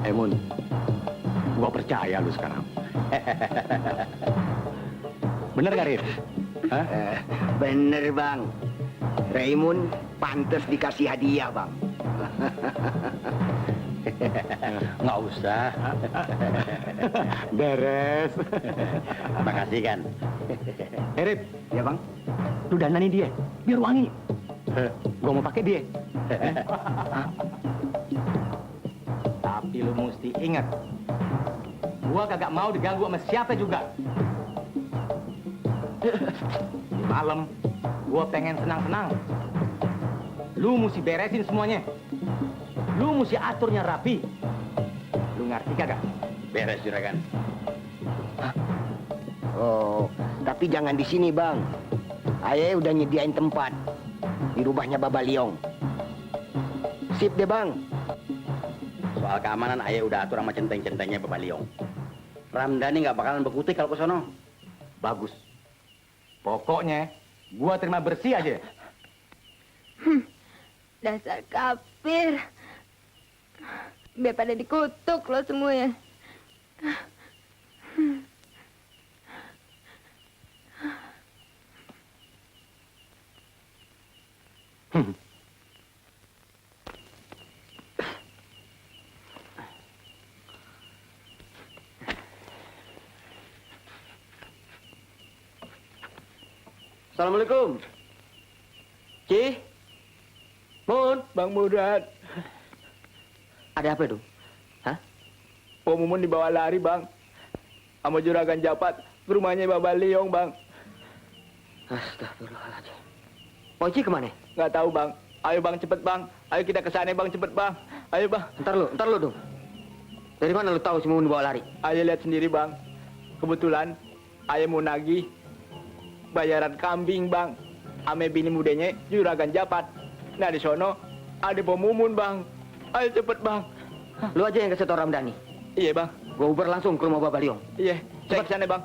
S4: Mun, gua percaya lu sekarang. Bener gak, Rif? Hah?
S2: Bener bang. Raymond pantas dikasih hadiah bang. Nggak usah.
S4: Beres.
S2: Makasih kan.
S4: Rif,
S2: Ya bang.
S4: lu danani dia, biar wangi. Gua mau pakai dia. Tapi lu mesti ingat, gua kagak mau diganggu sama siapa juga. Di malam, gua pengen senang-senang. Lu mesti beresin semuanya. Lu mesti aturnya rapi. Lu ngerti kagak?
S2: Beres juragan.
S5: Oh, tapi jangan di sini, Bang. Ayah udah nyediain tempat di rumahnya Baba Liong. Sip deh, Bang.
S2: Soal keamanan ayah udah atur sama centeng-centengnya Bapak Liong. Ramdhani nggak bakalan berkutik kalau ke sono.
S4: Bagus. Pokoknya, gua terima bersih aja.
S3: Dasar kafir. Biar pada dikutuk lo semuanya.
S5: Assalamualaikum. Ci? Mun?
S10: Bang Murad,
S5: Ada apa itu? Hah?
S10: Po Mumun dibawa lari, Bang. Sama juragan Japat ke rumahnya Baba Liong, Bang.
S5: Astagfirullahaladzim. Poci kemana?
S10: Nggak tahu, Bang. Ayo, Bang, cepet, Bang. Ayo kita ke sana, Bang, cepet, Bang. Ayo, Bang.
S5: Ntar lu dong. Dari mana lu tahu si Mumun dibawa lari?
S10: Ayo lihat sendiri, Bang. kebetulan ayah mau nagih bayaran kambing bang. Ame bini mudanya Juragan Japat. Nah di sono ada pemumun bang. Ayo cepet bang.
S6: Lu aja yang kasih tau Ramdhani.
S10: Iya bang.
S6: Gua uber langsung ke rumah Bapak Liong.
S10: Iya, saya kesana bang.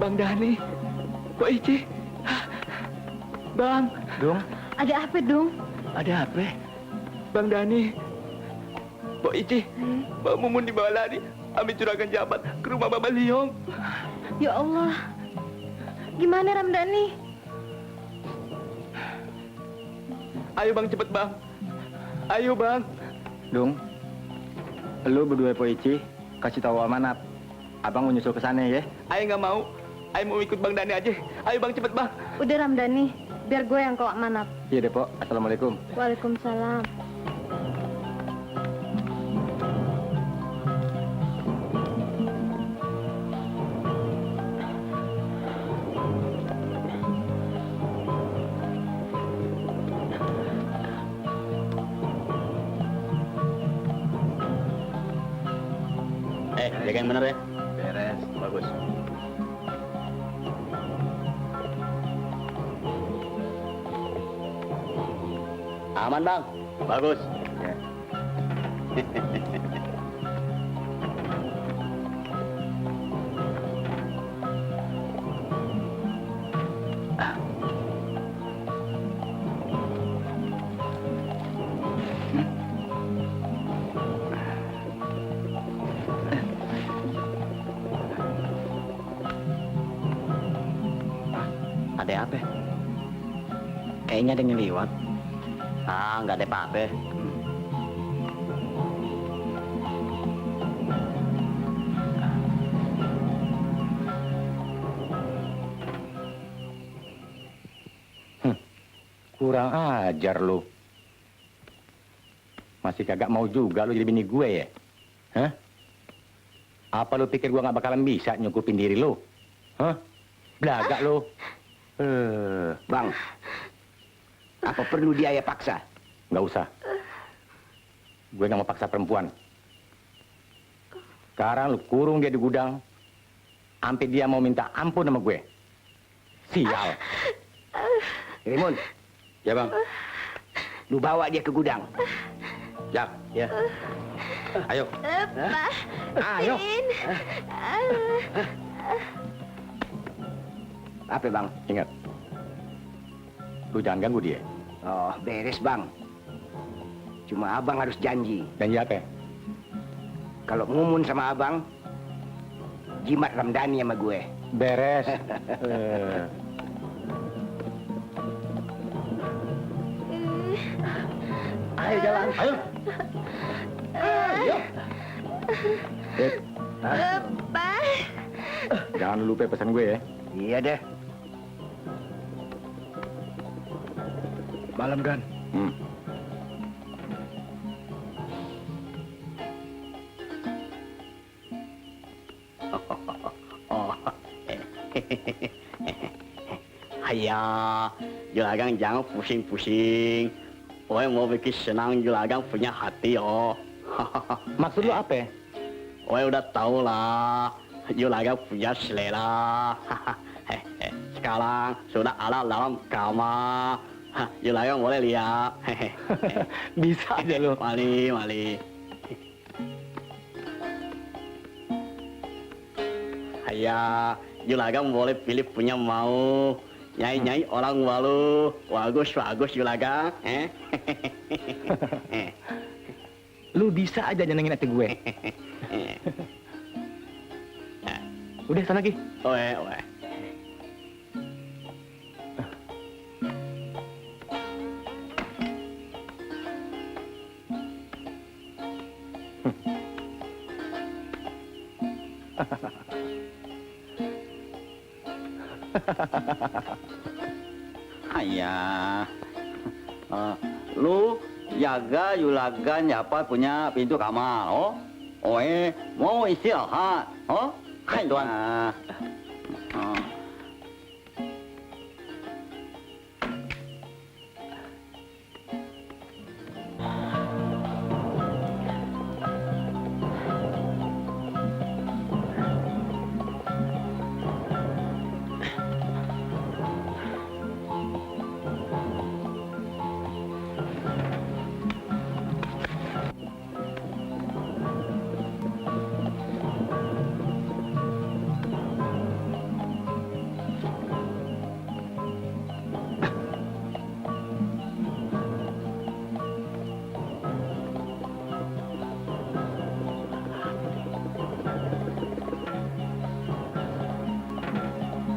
S10: Bang Dhani, Pak Ici, Bang,
S4: Dung,
S3: Ada apa dong?
S4: ada apa?
S10: Bang Dhani, Pak Ici, Pak Mumun dibawa lari, ambil Juragan Japat ke rumah Bapak Liong.
S3: Ya Allah. Gimana Ramdhani?
S10: Ayo bang, cepet bang. Ayo bang.
S4: Dung, lu berdua Poici kasih tahu amanat. Abang mau nyusul ke sana ya.
S10: Ayo nggak mau. Ayo mau ikut Bang Dhani aja. Ayo bang, cepet bang.
S3: Udah Ramdhani, biar gue yang kau amanat.
S4: Iya deh, Po. Assalamualaikum.
S3: Waalaikumsalam.
S2: Jagain bener ya.
S4: Beres, bagus.
S2: Aman bang. Bagus. Ada apa? Kayaknya ada yang lewat. Ah, nggak ada apa-apa.
S4: Kurang ajar lu. Masih kagak mau juga lu jadi bini gue ya? Hah? Apa lu pikir gua nggak bakalan bisa nyukupin diri lu? Hah? Belagak lu.
S5: Bang, apa perlu dia ya paksa?
S4: Nggak usah. Gue nggak mau paksa perempuan. Sekarang lu kurung dia di gudang, sampai dia mau minta ampun sama gue. Sial.
S5: Rimun,
S2: Ya bang.
S5: lu bawa dia ke gudang.
S2: Ya. Ya. Ayo.
S3: Pak,
S5: Ayo.
S3: Sin.
S5: Apa bang?
S4: Ingat, lu jangan ganggu dia.
S5: Oh, beres bang. Cuma abang harus janji.
S4: Janji apa?
S5: Kalau ngumun sama abang, jimat Ramdhani sama gue.
S4: Beres.
S5: Ayo jalan. Ayo. Ayo.
S3: Pak.
S4: Jangan lupa pesan gue ya.
S5: Iya deh.
S8: Malam, Dan.
S2: Oh. Ayah, Juragan jangan pusing-pusing. Saya mau bikin senang Juragan punya hati oh.
S4: Maksud lu apa?
S2: Saya udah tahu lah, Juragan punya selera. Sekarang sudah ada dalam kamar. Juragan boleh lihat.
S4: Bisa aja lu.
S2: Mali, mali. Ayah, Juragan boleh pilih punya mau. Nyai-nyai orang walu. Bagus, bagus Juragan.
S4: Lu bisa aja nyenengin hati gue. Udah, sana lagi.
S2: Oe, oe. Ayah, lu
S5: jaga Juragan Japat punya pintu kamar, oh? Mau istirahat, oh?
S2: Hai, Tuan.
S5: Oh.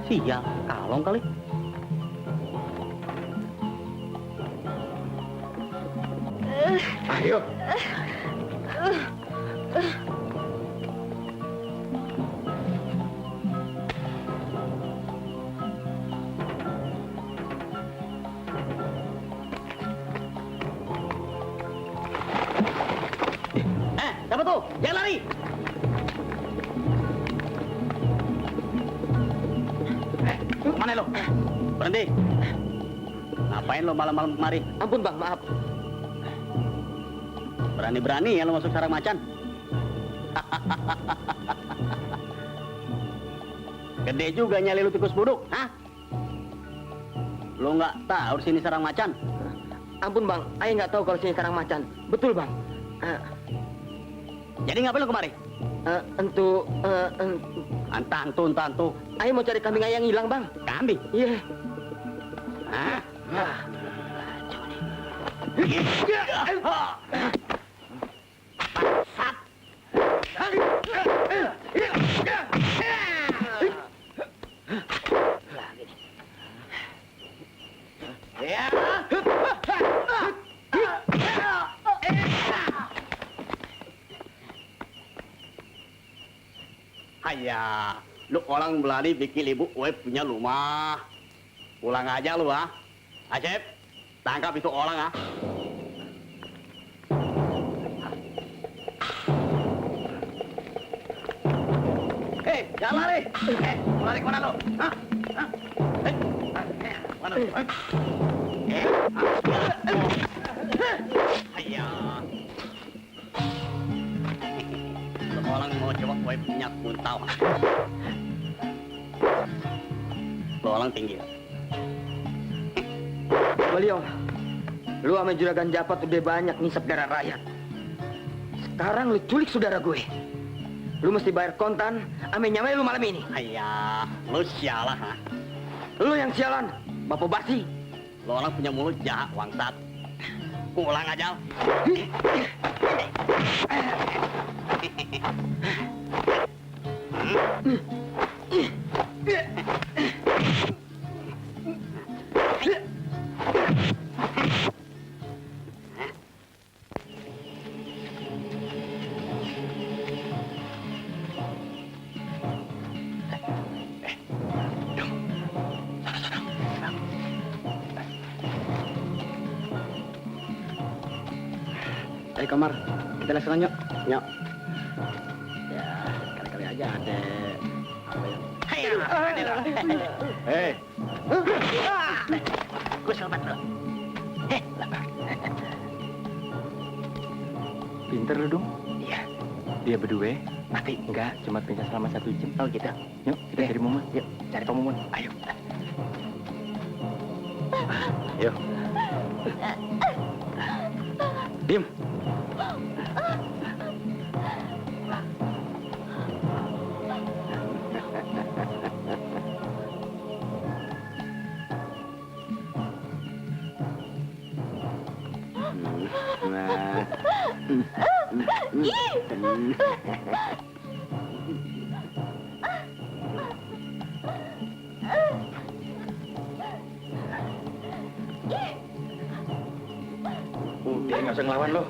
S2: Sial, kalong kali.
S1: Ayo.
S2: Siapa tuh? Jangan lari. Mana lo? Berhenti. Ngapain lo malam-malam kemari?
S6: Ampun bang, maaf.
S2: Berani-berani ya lo masuk sarang macan. Gede juga nyali lu tikus buduk, hah? Lo nggak tahu sini sarang macan?
S6: Ampun bang, ayah nggak tahu kalau sini sarang macan. Betul bang.
S2: Jadi ngapain lo kemari? Antantu.
S6: Ayah mau cari kambing ayah yang hilang bang.
S2: Kambing?
S6: Iya.
S2: Hayya, lu orang berani bikin ibu gue punya rumah. Pulang aja lu, ah. Asep, tangkap itu orang, ah. Hei, jangan lari. Lari kemana lu? Hah? Mana lu? Hayya. Orang mau coba gue punya kuntau. Orang tinggi.
S6: Beliau, lu sama Juragan Japat udah banyak nisap darah rakyat. Sekarang lu culik saudara gue. Lu mesti bayar kontan, ame nyamai lu malam ini.
S2: Ayah, lu sialah, ha?
S6: Lu yang sialan, Bapak Basi.
S2: Lu orang punya mulut jahat, wangsat. Pulang aja. Dari kamar, kita lihat sekarang yuk. Yuk. Ya, kali-kali aja ada.
S4: Hei,
S2: Gue selamat lo.
S10: Pinter lu dong.
S2: Iya.
S10: Dia berdua mati. Enggak, cuma pingsan selama 1 jam.
S2: Oh gitu.
S10: Yuk, kita cari Mumun.
S2: Yuk, cari Pak Mumun. Ayo.
S4: yuk. Diam. Udah nggak usah ngelawan lo.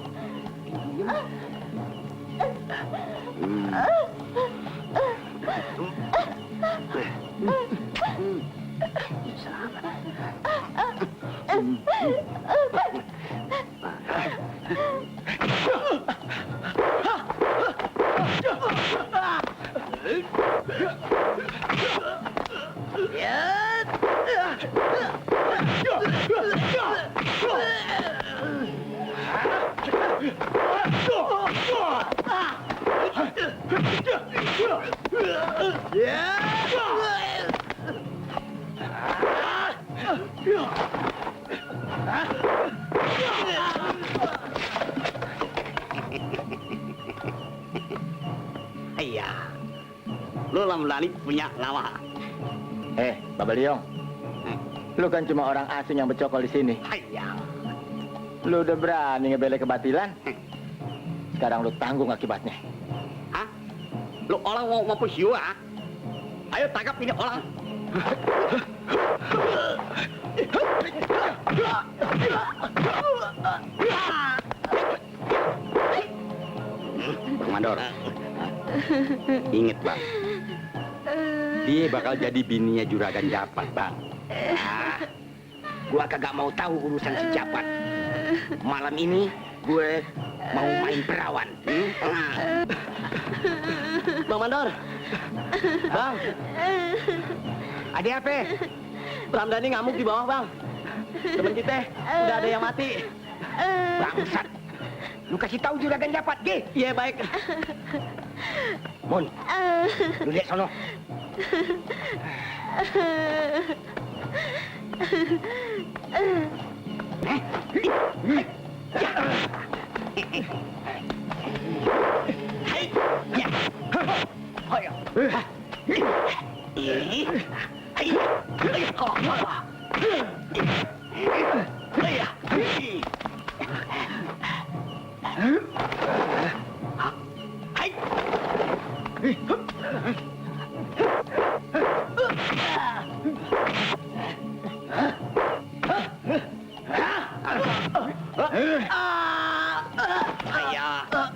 S2: Iya. Lu lama-lama punya lawan.
S4: Babaliong. Lu kan cuma orang asing yang bercokol di sini.
S2: Iya.
S4: Lu udah berani ngebelai kebatilan? Sekarang lu tanggung akibatnya.
S2: Hah? Lu orang mau mampus jiwa? Ayo tangkap ini orang. Bang Mandor, inget bang, dia bakal jadi bininya Juragan Japat bang.
S6: Gua kagak mau tahu urusan si Japat. Malam ini gue mau main perawan.
S2: Bang Mandor, bang,
S6: Ada apa?
S2: Ramdhani ngamuk di bawah bang. Temen kita udah ada yang mati.
S6: Bangsat. Lu kasih tahu Juragan Japat, Ge.
S2: Iya baik.
S6: Mun, lu lihat sono.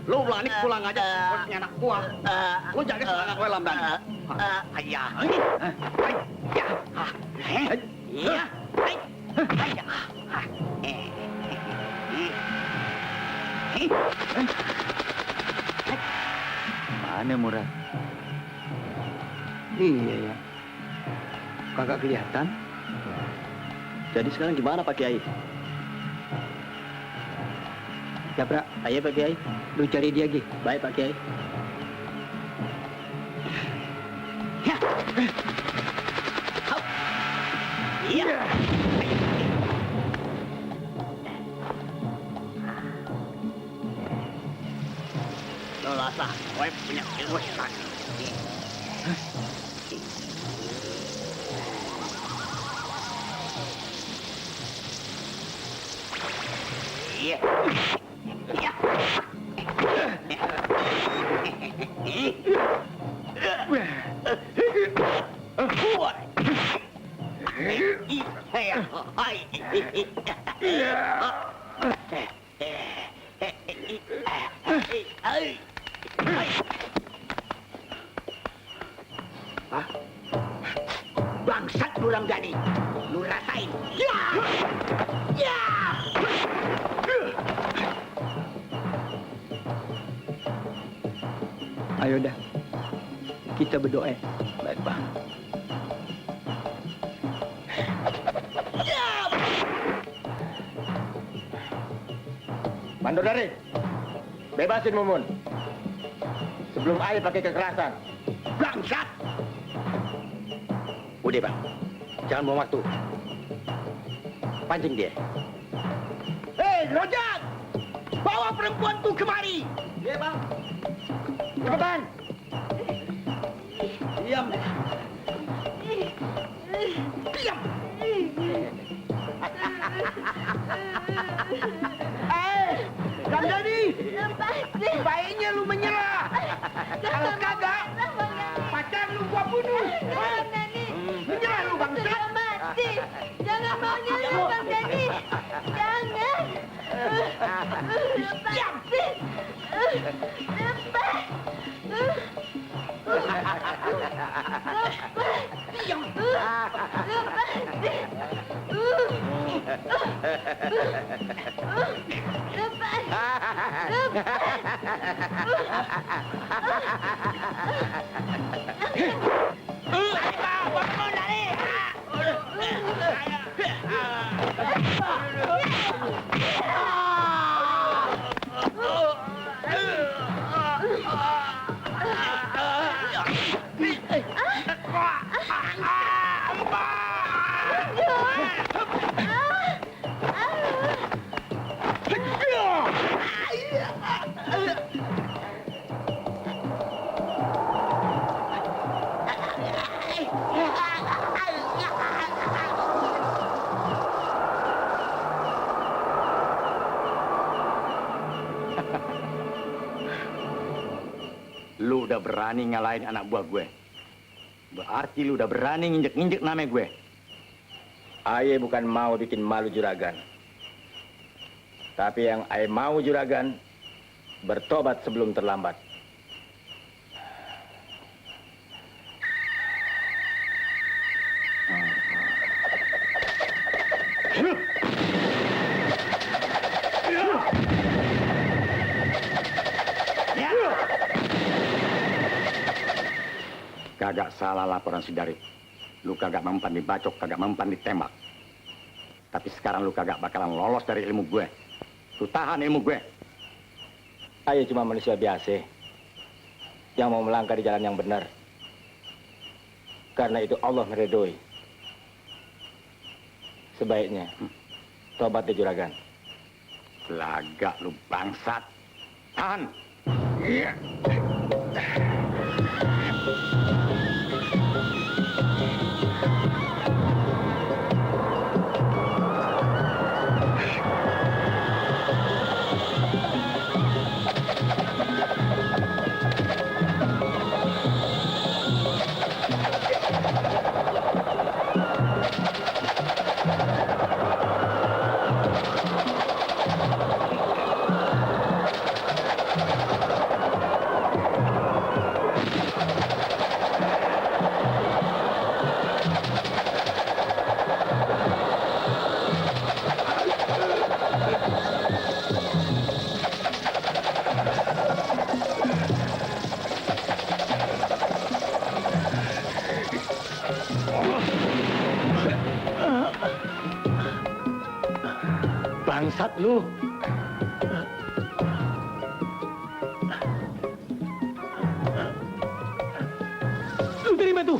S2: Lu berani pulang aja seperti anak gua. Lu jaga serangan gue Ramdhani.
S6: Ayah.
S2: Iya.
S5: Mana Murad?
S1: Iya ya. Kagak kelihatan.
S2: Jadi sekarang gimana Pak Kiai?
S1: Japra,
S2: Ayo Pak Kiai.
S1: lu cari dia, Gi.
S2: Baik Pak Kiai. Iya. Lo rasa, gue punya ilmu setan. Iya. Iya.
S6: Bangsat lu Ramdhani. Lu rasain. Ya! Ya!
S1: Ayo dah. Kita berdoa.
S5: Baik, Bang.
S4: Mandodari, bebasin Mumun. Sebelum ayah pakai kekerasan.
S6: Bangsat!
S2: Udah bang, jangan buang waktu. Pancing dia.
S6: Hei, Rojak! Bawa perempuan tuh kemari!
S2: Iya bang.
S6: Cepetan!
S2: Diam.
S6: Diam! Eh, Ramdhani!
S3: Lepasin.
S6: Baiknya lu menyerah! Kalau kagak, pacar lu gua bunuh!
S3: Bang Dhani.
S6: Menyerah lu, bangsat!
S3: Jangan mati. Jangan maunya lu, Bang Dhani. Jangan. Lepasin. Lepas.
S6: Diam!
S3: Lepas.
S4: Lu udah berani ngalahin anak buah gue. Berarti lu udah berani nginjek-nginjek nama gue. Aye bukan mau bikin malu juragan. Tapi yang aye mau juragan bertobat sebelum terlambat. Kagak salah laporan si Dari. Lu kagak mempan dibacok, kagak mempan ditembak. Tapi sekarang lu kagak bakalan lolos dari ilmu gue. Lu tahan ilmu gue.
S10: Ayo cuma manusia biasa yang mau melangkah di jalan yang benar. Karena itu Allah meridoi. Sebaiknya tobat deh juragan.
S4: Lagak lu bangsat. Tahan. Iya. Bangsat lu. Lu terima tuh.